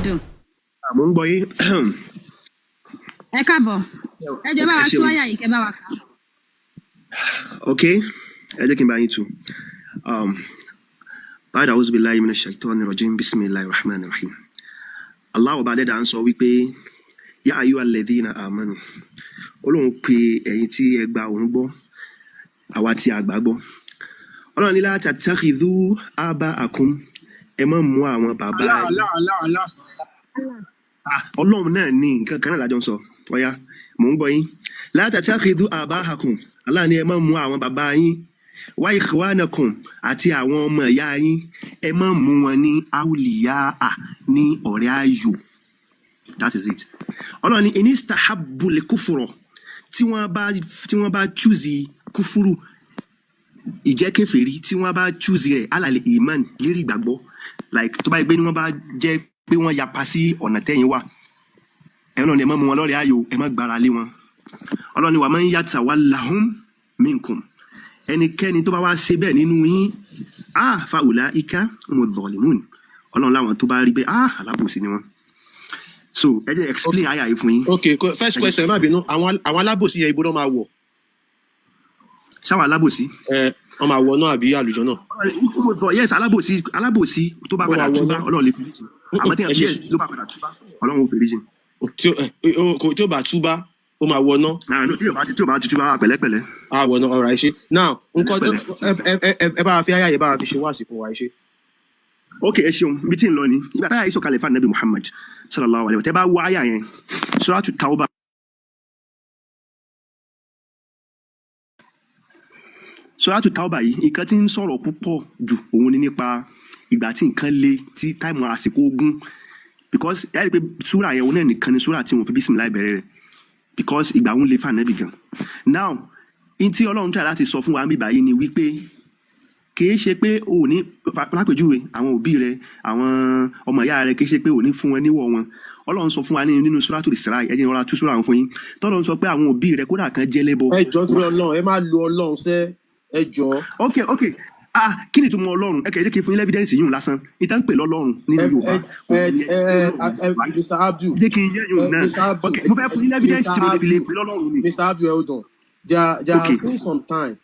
Abdul. Mo ń gbọ́ yín. Ẹ káàbọ̀. Ẹ jọ̀ọ́, bá Ẹ wa tú ṣeun. àyà yìí, kẹ́ bá wa kà á. Ok, ẹ jẹ́ kí n bá yín tú. Ba'da a'udhu billahi minash shaitani rajim, bismillahir rahmanir rahim. Allah ọba adẹ́dà ń sọ wípé ya ayyuhal ladhina amanu, ó lóun pe ẹ̀yin tí ẹ gba òun gbọ́, àwa tí a gbà gbọ́. Ọlọ́run ní la tattakhidhu aba'akum, ẹ má mú àwọn bàbá Allah. yín. Allah, Allah, Allah. Ah, Ọlọ́run náà ní nǹkan kan náà lájọ ń sọ. Ọ̀ya, mò ń gbọ́ yín. La tattakhidhu aba'akum, Allah ní ẹ má mú àwọn bàbá yín, wa ikhwanakum, àti àwọn ọmọ ìyá yín, ẹ má mú wọn ní awliyaa, ní ọ̀rẹ́ ayò. That is it. Ọlọ́run ní inistahabbul kufra, tí wọ́n bá choose kúfúrú, ìjẹ́kèfèrí, tí wọ́n bá choose rẹ̀ alal iman, lérí ìgbàgbọ́, like tó bá yẹ pé ní wọ́n bá jẹ́ pé wọ́n yapa sí ọ̀nà tẹ́yìn wà, ẹ náà ni ẹ má mú wọn lọ́rẹ̀ẹ́ ayò, ẹ má gbára lé wọn. Ọlọ́run ní wa man yatawallahum minkum, ẹnikẹ́ni tó bá wá ṣe bẹ́ẹ̀ nínú yín, ah, fa ulaika humu zalimun. Ọlọ́run láwọn tó bá rí bẹ́ẹ̀, ah, alábòsí ni wọ́n. So ẹ jẹ́ explain àyà yìí fún yín. Ok, first question, ẹ má bínú, àwọn alábòsí yẹn, ibo náà máa wọ̀? Ṣáwọn alábòsí? Ẹ wọ́n máa wọ̀ náà àbí àlùjọ náà? Yes, alábòsí, alábòsí tó bá Ó padà máa wọ túbá, náà. Ọlọ́run lè fi ríjìn. Àmọ́ tí Ẹ ṣe yes, ló bá padà túbá, Ọlọ́run ò fi ríjìn. Tí ó ẹ, tí ó bá túbá, ó máa wọ náà. Ah, no, tí o bá ti túbá, pẹ̀lẹ́pẹ̀lẹ́. Á wọ̀ náà. Ọ̀rọ̀ ẹ ṣe now, nǹkan Pẹ̀lẹ́pẹ̀lẹ́. ẹ bá wa fi àyà yẹn, bá wa fi ṣe wáàsí fún wa, ẹ ṣe. Ok, ẹ ṣeun. Ibi tí ń lọ ni ìgbà táyà yìí sọ̀kalẹ̀ fún anabi Muhammad sallallahu alayhi wa sallam. Tẹ́ bá wo àyà yẹn, Suratu Tauba, Suratu Tauba yìí, nǹkan tí ń sọ̀rọ̀ púpọ̀ jù òun ni nípa ìgbà tí nǹkan le, tí time àsìkò ogun, because ẹ rí i pé súrà yẹn, òun náà nìkan ni súrà tí wọn fi bísímìláì bẹ̀rẹ̀ rẹ̀, because ìgbà òun le fún anabi gan. Now, in tí Ọlọ́run try láti sọ fún wa níbí báyìí ni wípé kìí ṣe pé o ò ní, lápèjúwe, àwọn òbí rẹ, àwọn ọmọ ìyá rẹ, kìí ṣe pé o ò ní fún wọn níwọ̀ wọn. Ọlọ́run sọ fún wa ní nínú Suratul Isra, ẹ jẹ́ n rọra tú súrà wọn fún yín, tọ́lọ́run sọ pé àwọn òbí rẹ, kódà kan jẹ́ lẹ́bọ. Ẹ jọ, nítorí Ọlọ́run, ẹ má lo Ọlọ́run sẹ́, ẹ jọ. Ok, ah, kí ni ìtumọ̀ Ọlọ́run? Ẹ kẹ̀ ẹ́ jẹ́ kí n fún yín l'evidence yìí lásán. Ìtàn ń pè lọ́lọ́run nínú ẹ Yorùbá, ẹ òun ẹ ni ẹ Ọlọ́run, ẹ right? Mr Abdul. Jẹ́ kí n yẹ́ yóò Ẹ náà. Mr Abdul. Ok, mo fẹ́ fún yín l'evidence Mr tí mo lè fi lè Abdul. pè lọ́lọ́run ni. Mr Abdul, hold on. There Ok. have been some time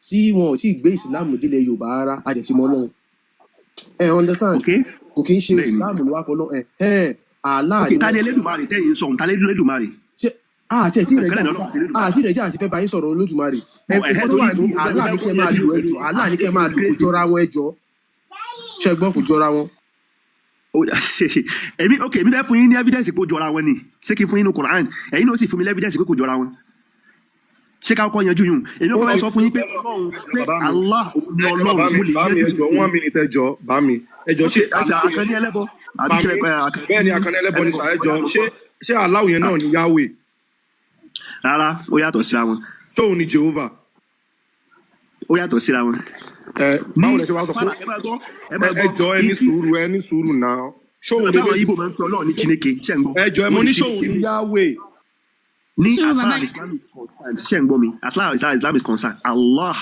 tí wọn ò tí ì gbé ìsìlámù délẹ̀ Yorùbá rárá, a dẹ̀ ti mọ Ọlọ́run, ẹ understand? Ok. Kò kí ń ṣe Bẹ́ẹ̀ ni. ìsìlámù ló wá fọlọ́ ẹ ẹ Allah Ok, ni ta ni wọ́n. Elédùmarè tẹ́yìn ń sọ? Ta ni Elédùmarè? Ṣé àti ẹ̀ tí Kẹ́lẹ́ ìrẹ́jà ní Ọlọ́run Elédùmarè. àti ìrẹ́jà àti fẹ́ bá yín sọ̀rọ̀ Olódùmarè ẹ Ẹ̀hẹ́, nǹkan tó torí wà ní Allah ní kẹ́ máa lò, ẹ jọ, Allah ní kẹ́ máa lò, kò jọra wọn. Ẹ jọ, ṣẹ gbọ́? Kò jọra wọn. Èmi, ok, èmi fẹ́ fún yín ní evidence pé ó jọra wọn ni. Ṣé kí n fún yín ní Quran? Ẹ̀yin náà ó sì fún mi ní evidence pé kò jọra wọn. Ṣé ká kọ́kọ́ yanjú yún? Èmi kọ́ fẹ́ sọ fún yín pé Ọlọ́run, pé Bàbá mi. Allah òun ni Ẹ Ọlọ́run. Bàbá mi. Mo lè Bàbá mi, yanjú ẹ jọ, fún one yín. minute, ẹ jọ, bá mi, ẹ jọ, ṣé Ẹsẹ̀ Akànní ẹlẹ́bọ àbí Bá mi. kílẹ̀ pẹ́ Akànní? Bẹ́ẹ̀ ni, Akànní ẹlẹ́bọ ni sà. Ẹ jọ, ṣé Allah yẹn náà ni Yahweh? Rárá, ó yàtọ̀ síra wọn. Tóun ni Jehovah? Ó yàtọ̀ síra wọn. Ẹ báwo lẹ ṣe wá sọ pé Fara, ẹ máa gbọ́, ẹ máa ẹ gbọ́. jọ, ẹ ní Ìtí sùúrù, ẹ ní sùúrù náà. Ṣóun báwọn lè Ibo máa ń pe Ọlọ́run ní Chineke, ṣé ń gbọ́? Ẹ jọ, ẹ mo Wọ́n ní ní ṣóun Chineke. ní Yahweh? Ní Sùúrù, as far bàbá. as Islam is concerned, ṣé ń gbọ́ mi? As far as Islam is concerned, Allah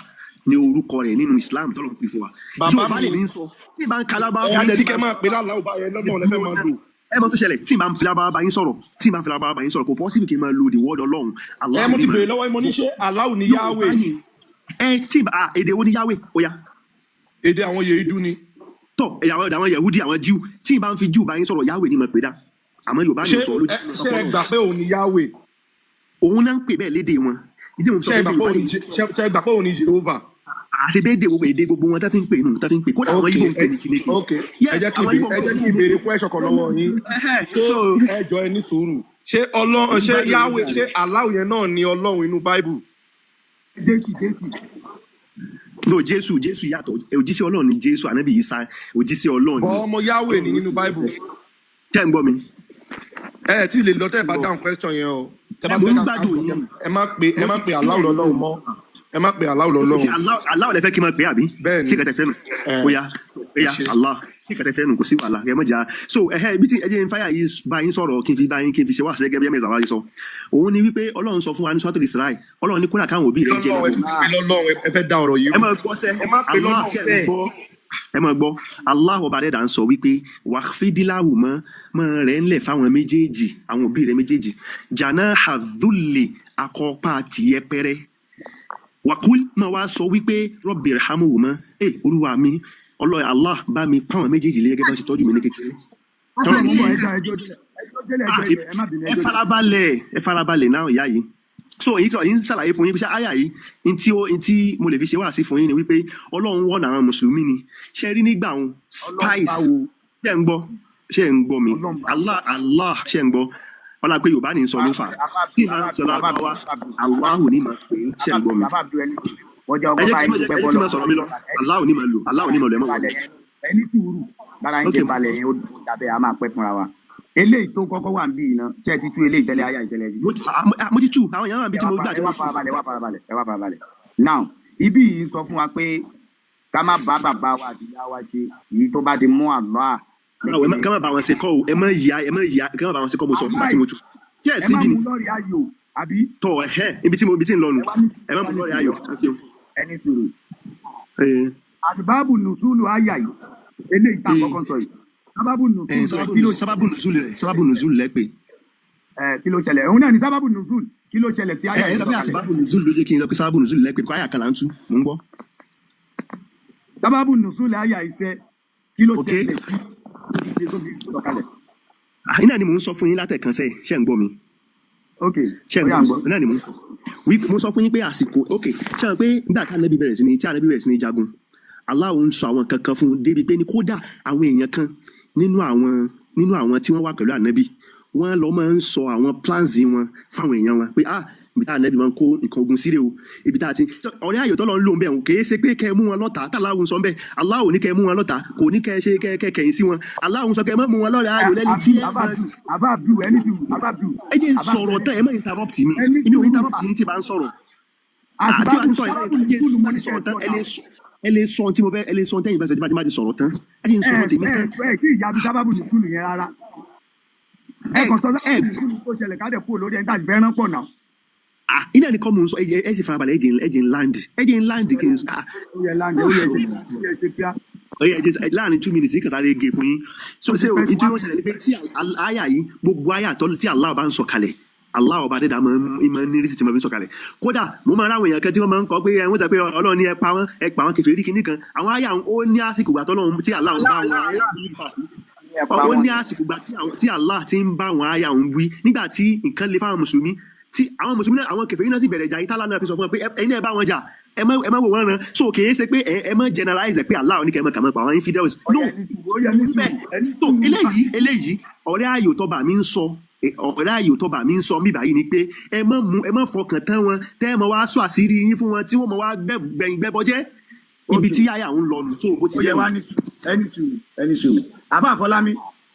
ní orúkọ rẹ̀ nínú Islam tọ́lọ̀ ń pè fún wa. Bàbá Yorùbá mi. lè ní sọ tí ì bá ń kalaba Ẹ fún adẹ yín ní tí kẹ́ bá ń máa pè lálàá bá yẹn lọ́nà lẹ́fẹ̀ẹ́ máa lò. Ẹ mọ tó ṣẹlẹ̀, tí ì bá ń fi lábára bá yín sọ̀rọ̀, tí ì bá ń fi lábára bá yín sọ̀rọ̀, kò possible kí n máa lo the word Ọlọ́run. Allah Ẹ mo ní ti máa béèrè lọ́wọ́ yín, mo ní ṣé Allah ní Yorùbá Yahweh? ni ẹ tí ì bá, ah, èdè wo ni Yahweh? Ó yá. Èdè àwọn Yehudu ni. Tọ àwọn Yahudi, àwọn Jew, tí ì bá ń fi Jew bá yín sọ̀rọ̀, Yahweh ni mo pè dá, àmọ́ Yorùbá ni Ṣé sọ lójú. Ṣé ẹ gbà pé òun ni Yahweh? Òun náà ń pè bẹ́ẹ̀ lédè wọn, ìdí mo fi sọ Ṣé ẹ pé gbà pé Yorùbá òun ni ni ṣé ẹ gbà pé òun ni Jehovah? Àṣebédè gbogbo, èdè gbogbo wọn tá fi ń pè nù, tá fi ń pè, kódà àwọn Ok. Igbo ń pè ní Chineke. Ok, ẹ Yes, jẹ́ kí n àwọn Igbo ń ẹ pè jẹ́ ní kí n béèrè question kan lọ́wọ́ yín. Ṣé So ẹ jọ, ẹ ní sùúrù, ṣé Ọlọ́run, ṣé gbádùn Yahweh, yín. ṣé Allah yẹn náà ni Ọlọ́run inú Bible? Jésù, Jésù. No, Jésù, Jésù yàtọ̀. Òjíṣẹ́ Ọlọ́run ni Jésù. Ànábì Ìsá, òjíṣẹ́ Ọlọ́run Bọ́ ni. ọmọ Yahweh ni Ọlọ́run ló nínú sì Bible. ránṣẹ́. Tẹ́ ń gbọ́ mi? Ẹ ẹ tí ì lè lọ tẹ́ ẹ bá dáhùn question yẹn o. Tẹ́ bá Mo fẹ́ ń ká gbádùn yín. Ẹ Mo má ti pe Allah clear lọ́lọ́run yín. mọ́. Ẹ má pe Allah Ṣé lọ́lọ́run. Allah, Allah lẹ fẹ́ kí n máa pè é àbí? Bẹ́ẹ̀ ni. Ṣé kẹtẹ fẹ́ nu? Ẹ Ó yá, ó ẹ yá. ṣe. Allah, ṣé kẹtẹ fẹ́ nu? Kò sí wàhálà, ẹ mọ̀ jà. So ẹ̀hẹ́, ibi tí ẹ jẹ́ n fáyà yìí bá yín sọ̀rọ̀, kí n fi bá yín, kí n fi ṣe wá sí gẹ́gẹ́ bí ẹ̀mí ìsàwárí sọ, òun ni wípé Ọlọ́run sọ fún wa ní Suratul Isra, Ọlọ́run ní kódà káwọn òbí rẹ̀ jẹ́ Lọ́lọ́run, ẹ lẹ́bọ̀. fi pe lọ́lọ́run, ẹ fẹ́ da ọ̀rọ̀ yìí Ẹ rú. máa gbọ́ sẹ́. Ẹ má pe Allah, lọ́lọ́run ṣe ń sẹ́. gbọ́? Ẹ máa gbọ́, Allah ọba dẹ́dà ń sọ wípé wàhídìláhù mọ́ mọ́ rẹ̀ ńlẹ̀ fáwọn méjèèjì, àwọn òbí rẹ̀ méjèèjì, jàná hazuli, akọ́pá tìyẹpẹrẹ, wàkúl máa wá sọ wípé rọ́bì rahamuhuma, ẹ olúwa mi ọlọ́ọ̀ Allah, bá mi pàwọn méjèèjì lé gẹ́gẹ́ bá ṣe tọ́jú mi ní kékeré. Tọ́rọ̀ mi Mo ti ń bọ̀, yé. ẹjọ́ ẹjọ́ délẹ̀, ẹjọ́ délẹ̀, Ah, ẹjọ́ ẹ má bínú, ẹ ẹjọ́ délẹ̀. farabalẹ̀, ẹ farabalẹ̀ náà, ìyá yìí. So èyí tí èyí ń ṣàlàyé fún yín pé ṣé àyà yìí, n tí ó n tí mo lè fi ṣe wá sí fún yín ni wípé Ọlọ́run wọ̀nà àwọn mùsùlùmí ni. Ṣe rí nígbà wọn Ọlọ́run spice báwo? Ṣe ń gbọ́? Ṣe ń gbọ́ mi? Ọlọ́run báwo? Allah, Allah, ṣe ń gbọ́? Ọlá pé Yorùbá ní sọ ló fà tí ìbá ń sọ lárúbáwá, Allahu ní máa pè é. Ṣe ń gbọ́ mi? Bàbá Abdul, ẹni wọ́n jẹ́ Ẹ ọkọ̀ jẹ́ kí báyìí ẹ dúpẹ́ jẹ́ kí n máa fọlọ́. sọ̀rọ̀ mi lọ. Allahu ní máa lò, Allahu ní máa lò, ẹ má wọlé. Balẹ̀ yẹn, ẹni sùúrù bára yín Ok. ṣe balẹ̀ yẹn, ó dàbẹ̀, a máa pẹ́ fúnra wa. Eléyìí tó kọ́kọ́ wà ń bí iná tí ẹ ti tú eléyìí tẹ́lẹ̀, ayá ìtẹ́lẹ̀ yìí. Mo ti tú àwọn èèyàn wà níbi Ẹ tí wá mo gbà ẹ tí wá mo tú. farabalẹ̀, ẹ wá farabalẹ̀, ẹ wá farabalẹ̀. Now, ibí yìí ń sọ fún wa pé ká má bá bàbá wa àti ìyá wa ṣe èyí tó bá ti mú àlọ́ à ní Ẹ má kíni. ká má bá wọn ṣe kọ́ o, ẹ má yà, ẹ má yà, ká má bá wọn ṣe kọ́. Mo sọ nígbà tí mo tú tí ẹ Ẹ má síbi ni mú lọ́ọ̀rì ayò àbí. Tọ ẹhẹ, ibi tí mo ibi tí ń lọ nù. Ẹ wá ní Ẹ má ẹ wá mú ní lọ́rẹ̀ sùúrù. ayọ̀, ẹ ṣeun. Ẹ ní sùúrù. Àsìbáàbù nùsùlù àyà yìí, eléyìí tá a kọ́kọ́ sọ yìí, sábàbù nùsùlù rẹ̀ sábàbù kí ló sábàbù nùzúlù rẹ, sábàbù nùzúlù lẹ pé. Ẹ kí ló ṣẹlẹ̀? Òun náà ní sábàbù nùsùlù, kí ló ṣẹlẹ̀ tí Ẹ àyà ẹ yìí sọ pé sọ̀kalẹ̀? Àsìbábù nùzúlù ló jẹ́ kí n sọ pé sábàbù nùzúlù lẹ pé kó àyà kan là ń tú. Mò ń gbọ́. Sábàbù nùsùlù àyà iṣẹ́, kí ló ṣẹlẹ̀ tí ó fi ṣe tó fi sọ̀kalẹ̀? Ah, iná ni mò ń sọ fún yín látẹ̀kan sẹ́yìn. Ṣé ń gbọ́ mi? Ok. Ṣé Ó ń yá, gbọ́ ń gbọ́. mi? Iná ni mò ń sọ. Mo sọ fún yín pé àsìkò, ok, ṣé àwọn pé nígbà tí Ànábì bẹ̀rẹ̀ sí ní tí Ànábì bẹ̀rẹ̀ sí ní jagun, Allah ń sọ àwọn kankan fún un débi pé ní kódà àwọn èèyàn kan nínú àwọn tí wọ́n wà pẹ̀lú Ànábì, wọ́n lọ máa ń sọ àwọn plans wọn fáwọn èèyàn wọn pé, ah, ibi tá Ànábì máa ń kó nǹkan ogun sílẹ̀ o, ibi tá a ti ọ̀rẹ́ ayò tó lọ ń lò ń bẹ̀, kì í ṣe pé kẹ́ ẹ mú wọn lọ́tà. Tá Allah ń sọ ń bẹ̀, Allah ò ní kẹ́ ẹ mú wọn lọ́tà, kò ní kẹ́ ẹ ṣe kẹ́ kẹ́ kẹ̀yìn sí wọn. Allah ń sọ kẹ́ ẹ má mú wọn lọ́rẹ̀ ayò lẹ́ni tí ẹ Àbá máa Abdul, Àbá Abdul, ẹni sùúrù, Àbá Abdul. Ẹ jẹ́ n Àbá sọ̀rọ̀ tán, ẹ má interrupt mi. Ẹni Èmi ò sùúrù. interrupt yín tí bá ń sọ̀rọ̀ àti bá Àsìbáàbù ti sọ̀rọ̀ sábàbù ẹ jẹ́ nùsùlù tí mo bá ní ti kẹ́ ẹ sọ̀rọ̀ tán, sọ ẹ náà. lè sọ, ẹ lè sọ ohun tí mo fẹ́, ẹ lè sọ ohun tẹ́yìn fẹ́ sọ tí bá ti sọ̀rọ̀ tán. Ẹ jẹ́ n Ẹ sọ̀rọ̀ tèmi ẹ tán. ẹ kí ìyá bí sábàbù nùsùlù yẹn rárá. Ẹ Ẹ kàn sọ ẹ sábàbù nùsùlù tó ṣẹlẹ̀, ká dẹ̀ kúrò lórí ẹni tá a sì fẹ́ rán pọ̀ náà. Ah, iná ni kọ́ mo ń sọ. Ẹ jẹ́ ẹ sì farabalẹ̀, ẹ jẹ́ n land, ẹ jẹ́ n land kí n sọ, ah. Ó yẹ láǹdẹ̀, ó yẹ ṣe, ó yẹ ṣe kíá. Ó yẹ ẹ jẹ́ láàrin 2 minutes yìí kàtà lè gé fún yín. So Ó ti ṣé o pẹ́ ìtú wá. yóò ṣẹlẹ̀ ni pé tí àyà yìí, gbogbo àyà tó tí Allah bá ń sọ kalẹ̀, Allah ọba dẹ́dà máa ń ní rísì tí mo fi ń sọ kalẹ̀. Kódà mo máa ń ráwọn èèyàn kan tí wọ́n máa ń kọ pé ẹ wọ́n tẹ pé Ọlọ́run ní ẹ pa wọ́n, ẹ pa wọ́n kèfèrí kìíní kan. Àwọn àyà ó ní àsìkò gbà tọ́lọ́run tí Allah ń bá wọn Ẹ pa ó wọn. ní àsìkò gbà tí Allah ti ń bá àwọn àyà òun wí nígbà tí nǹkan le fáwọn mùsùlùmí, tí àwọn mùsùlùmí náà, àwọn kèfèrí náà sì bẹ̀rẹ̀ ìjà yìí, tálá náà fi sọ fún wọn pé ẹ̀yin náà ẹ bá wọn jà, ẹ má wò wọ́n ran. So kìí ṣe pé ẹ má generalize ẹ pé Allah ní kẹ́ ẹ má kà mọ́ pa àwọn infidels. Ó No. yẹ ní sùúrù, ó yẹ ní bẹ́ẹ̀ sùúrù, ẹni so sùúrù. Eléyìí ọ̀rẹ́ ayò tọba mi ń sọ, ọ̀rẹ́ ayò tọba mi ń sọ mí báyìí ni pé ẹ má mú, ẹ má fọkàn tán wọn tẹ́ ẹ má wá sọ àṣírí yín fún wọn tí wọ́n má wá gbẹ̀yìn gbẹ́bọ jẹ́ ibi Ok. tí àyà ń lọ nù. So bó ti Ó yẹ jẹ́ nù. wá ní sùúrù, ẹni sùúrù, ẹni sùúrù. Àbá Àfọlámi,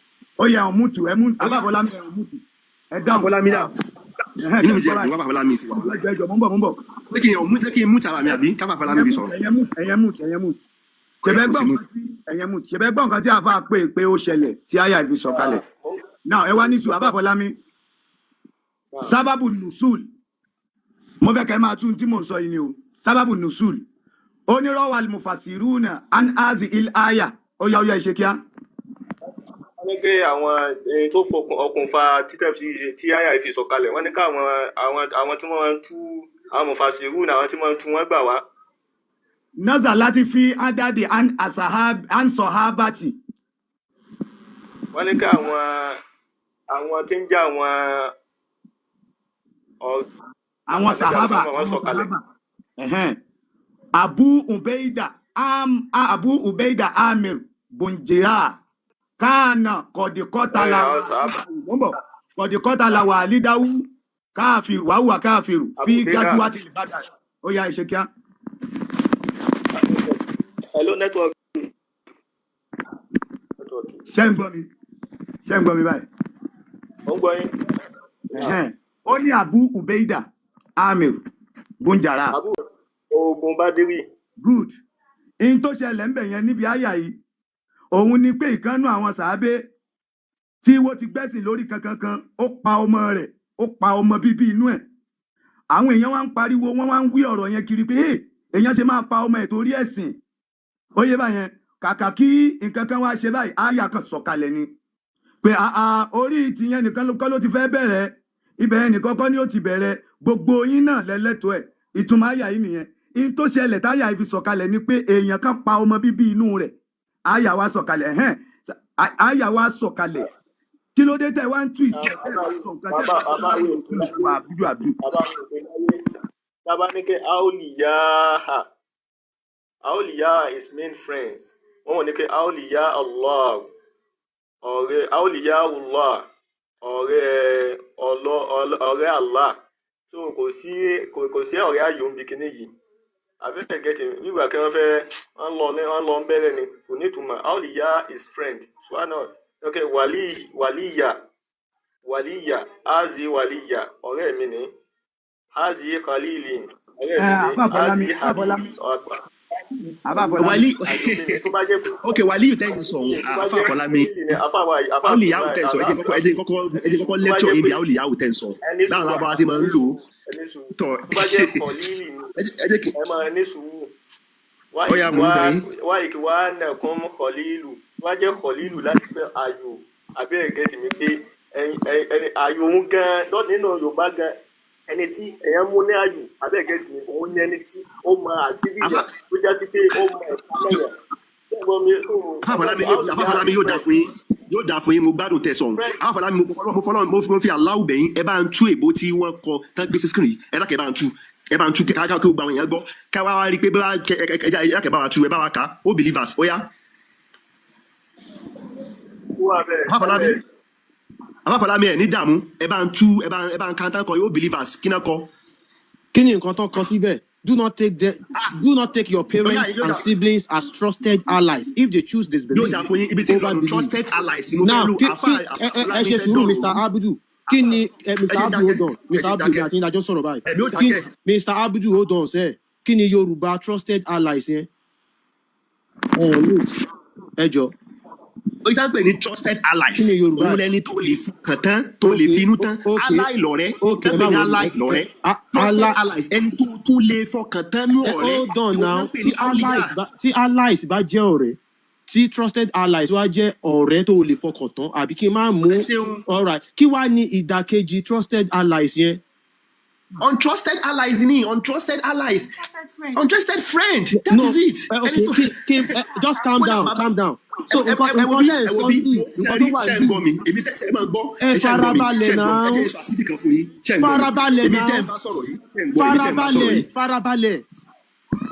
ó yẹ ọ̀hún mútù, ẹ mú Àbá Àfọlámi, ẹ ọ̀hún mútù, ẹ dáhùn. Àfọlámi náà Ẹhẹ́n, inú mi ṣe jẹ́ ń gbọ́ ẹ̀dùn báyìí? wá Àfọlámi ti wà. Ẹjọ, ẹjọ, mò ń bọ̀, mò ń bọ̀. Ṣé kí n ọ̀mú, ṣé kí n mú tara mi àbí káfà Àfọlámi fi sọ̀rọ̀? Ẹ̀yẹ mute, ẹ̀yẹ mute, ẹ̀yẹ mute. Ṣẹ̀bẹ̀ Kò gbọ́ sí mú. nǹkan tí ẹ̀yẹ mute, ṣẹ̀bẹ̀ gbọ́ nǹkan tí àfa pé pé ó ṣẹlẹ̀ tí àyà fi sọ̀kalẹ̀ now? Ẹ wá ní sùúrù, Àbá Àfọlámi. Sábàbù nùsùl, mo fẹ́ kẹ́ máa tún tí mò ń sọ yìí ni o. Sábàbù nùsùl onírọ̀wà mufasiruna an azi il aya. Ó yá, ó yá, ẹ ṣe kíá. Wọ́n ní pé àwọn tó fokùn ọkùnfà títẹ̀ fi tí àyà fi sọ̀kalẹ̀, wọ́n ní káwọn àwọn tí wọ́n ń tú, àwọn mufasiru náà, àwọn tí wọ́n ń tú, wọ́n gbà wá. Naza láti fi adadi an asahab an sọhabati. Wọ́n ní ká àwọn tí ń jẹ́ àwọn àwọn Ànábì sahaba Muhammad wọ́n àwọn sọ̀kalẹ̀. Sahaba. Ẹ̀hẹ́n. Abu Ubeida Abu Ubeida Amir Bunjira kana kọdikọtala. Àwọn sàhábà. Mọ́bọ̀ kọdikọtala wà lídáwú káàfìrù wàhùwà káàfìrù fi Abu Ubeida. Gazuwati Badar. Ó yá, ìṣe kíá. Hello, network. Network. Ṣé ń gbọ́ mi? Ṣé ń gbọ́ mi báyìí? Mo ń gbọ́ yín. Ẹ̀hẹ́n. Ó ní Abu Ubeida Amir Bunjara. Abu ogun Badiri. Good. In tó ṣẹlẹ̀ ńbẹ̀ yẹn níbi àyà yìí òun ni pé ìkànnù àwọn sàábé tí wọ́n ti gbẹ́sìn lórí kankankan, ó pa ọmọ rẹ̀, ó pa ọmọ bíbí inú ẹ̀. Àwọn èèyàn wá ń pariwo, wọ́n wá ń wí ọ̀rọ̀ yẹn kiri pé, "Hey, èèyàn ṣe máa pa ọmọ ẹ̀ torí ẹ̀sìn?" Ó yé báyẹn. Kàkà kí nǹkan kan wá ṣe báyìí, àyà kan sọ̀kalẹ̀ ni pé àà orí tìyẹn nìkan kọ́ ló ti fẹ́ bẹ̀rẹ̀, ibẹ̀ yẹn nìkan kọ́ ni ó ti bẹ̀rẹ̀, gbogbo yín náà lẹ́lẹ́tọ̀ọ́ ẹ̀. Ìtumọ̀ àyà yìí nìyẹn. In tó ṣẹlẹ̀ táyà yìí fi sọ̀kalẹ̀ ni pé èèyàn kan pa ọmọ bíbí inú rẹ̀, àyà wa sọ̀kalẹ̀ ẹ̀hẹ́n, àyà wa sọ̀kalẹ̀. Kí ló dé tẹ́ wá ń tú ìsìn ẹ̀ tẹ́ wá sọ nǹkan tẹ́ Bàbá wá bàbá sọ mi ò ìtúlù fún Abudu Abdu? Bàbá mi ò tó láyé. Tábà ní kí Aoliyaha, Aoliyaha is main friends. Wọ́n wọ̀ ní kí Aoliya Allah, ọ̀rẹ́ Aoliya Allah, ọ̀rẹ́ ọlọ́ ọ̀rẹ́ Allah. So kò sí ọ̀rẹ́ ayò ń bi kíní yìí. Àbẹ́tẹ̀ gẹ́tì wíwà kí wọ́n fẹ́ wọ́n lọ ní wọ́n lọ ń bẹ̀rẹ̀ ni, kò ní ìtumọ̀. Aoliya is friend. Suwana okay, wàlí wàlíyà wàlíyà azi wàlíyà ọ̀rẹ́ mi ni, azi khalili ọ̀rẹ́ mi ni, Àbá Fọlámi, azi Àbá Fọlámi, habibi ọ̀gbà Àbá Fọlámi. Wàlí ayò mi ni tó bá jẹ́ pé ok, wàlíyù tẹ́ ń sọ òun, tó bá àfa jẹ́ Fọlámi, khalili ni afáwa afá áwòlìyáwò tẹ́ ń sọ, ẹ jẹ́ kọ́kọ́ tó bá lecture jẹ́ yín pé bí áwòlìyáwò tẹ́ ń sọ ẹni báwọn sùúrù lábáwá sí máa ń ẹni lò ó sùúrù, ẹni sùúrù tọ. tó bá jẹ́ khalili ni Ẹ jẹ́ kí ẹ máa ní sùúrù wá ó yá, mò ń ìkíwá gbọ́ yín. wá ìkíwá nàkún khalilu, tó bá jẹ́ khalilu láti pé ayò àbí ẹ̀gẹ́ tì mí pé ẹni ayò òun gan nínú Yorùbá gan, ẹni tí èèyàn mú ní ayò àbí ẹ̀gẹ́ tì mí, òun ní ẹni tí ó mọ àṣírí Àfa yẹn tó já sí pé ó mọ ẹ̀ka lẹ́yìn gbọ́ mi. So Àfa Fọlámi ọmọ yóò, Àfa Aoliya Fọlámi is yóò dà friend fún yín, yóò dà fún yín. Mo gbádùn tẹ́ sọ̀hún. friend. Àfa Fọlámi, mo fi aláwù bẹ̀yìn, ẹ bá ń tú èbó tí wọ́n kọ tán gbé sí screen yìí. Ẹ dákẹ́, ẹ bá ń tú, ẹ bá ń tú ká kí gbogbo àwọn èèyàn gbọ́, ká wá wá rí i pé bá ẹ ẹ ẹ dákẹ́, bá wa tú, ẹ bá wa kà á. Ó believers, ó yá. Ó wà bẹ́ẹ̀ Àfa Fọlámi, bẹ́ẹ̀. Àfa Fọlámi, ẹ ní dààmú, ẹ bá ń tú, ẹ bá ń kàńtà kọ yóò believers kí náà kọ. Kí ni nǹkan tó kọ síbẹ̀? Do not take your Ó yá, parents yóò and dà siblings as trusted allies if they choose yóò dà disbelief fún yín. Ibi tí over lọ́nu belief. trusted allies ni mo fẹ́ Now lò. kí Àfa kí Àfa ẹ ẹ ẹ Fọlámi ṣe fẹ́ sùúrù, dọ̀rọ̀ Mr òru. Abudu. Kí ni ẹ Ẹ Mr jẹ́ Abudu, hold dákẹ́, on. ẹ Mr jẹ́ Abudu, èmi dákẹ́, àti yín la jọ ń sọ̀rọ̀ báyìí. ẹ̀mí ò Kí dákẹ́. Mr Abudu, hold on sẹ́. Kí ni Yorùbá trusted allies yẹn? Ẹ wait, ẹ jọ. Ó yí tá ń pè ní trusted Kí allies, ni Yorùbá òun ẹ? lẹni tó lè fọkàn tán, tó lè Ok, finú tán. ok. Ally lọ̀rẹ́, Ok, tá ẹ ń pè má ní wọlé. ally lọ̀rẹ́. Trusted Ally allies, ẹni tó tún lè fọkàn tán nú ẹ ọ̀rẹ́, hold on òun náà now. ń pè Tí ní auliya. allies bá, tí allies bá jẹ́ ọ̀rẹ́, tí trusted allies wá jẹ́ ọ̀rẹ́ tó lè fọkàn tán, àbí kí n má mú? Ẹ ṣeun. Alright, kí wá ní ìdàkejì trusted allies yẹn? Untrusted allies ni, untrusted allies, untrusted friend, that No is it. ẹ Ẹni ok, tó kí ẹ just calm kódà down, bàbá calm down. So ẹ nǹkan ẹ ẹ wo nǹkan bí lẹ́ ń ẹ wo sọ bí bí ṣe nǹkan rí tó wà ṣe ń níbí gbọ́ mi, èmi tẹ́ ṣe máa gbọ́, ẹ ẹ ṣe ń gbọ́ mi, farabalẹ̀ ṣe ń gbọ́ mi, ẹ náà. jẹ́ sọ àṣírí kan fún yín. Ṣe ń gbọ́ mi? Farabalẹ̀ Èmi náà. tẹ́ ń bá sọ̀rọ̀ yìí, ṣe ń gbọ́ èmi tẹ́ ń bá sọ̀rọ̀ Farabalẹ̀, yìí. farabalẹ̀.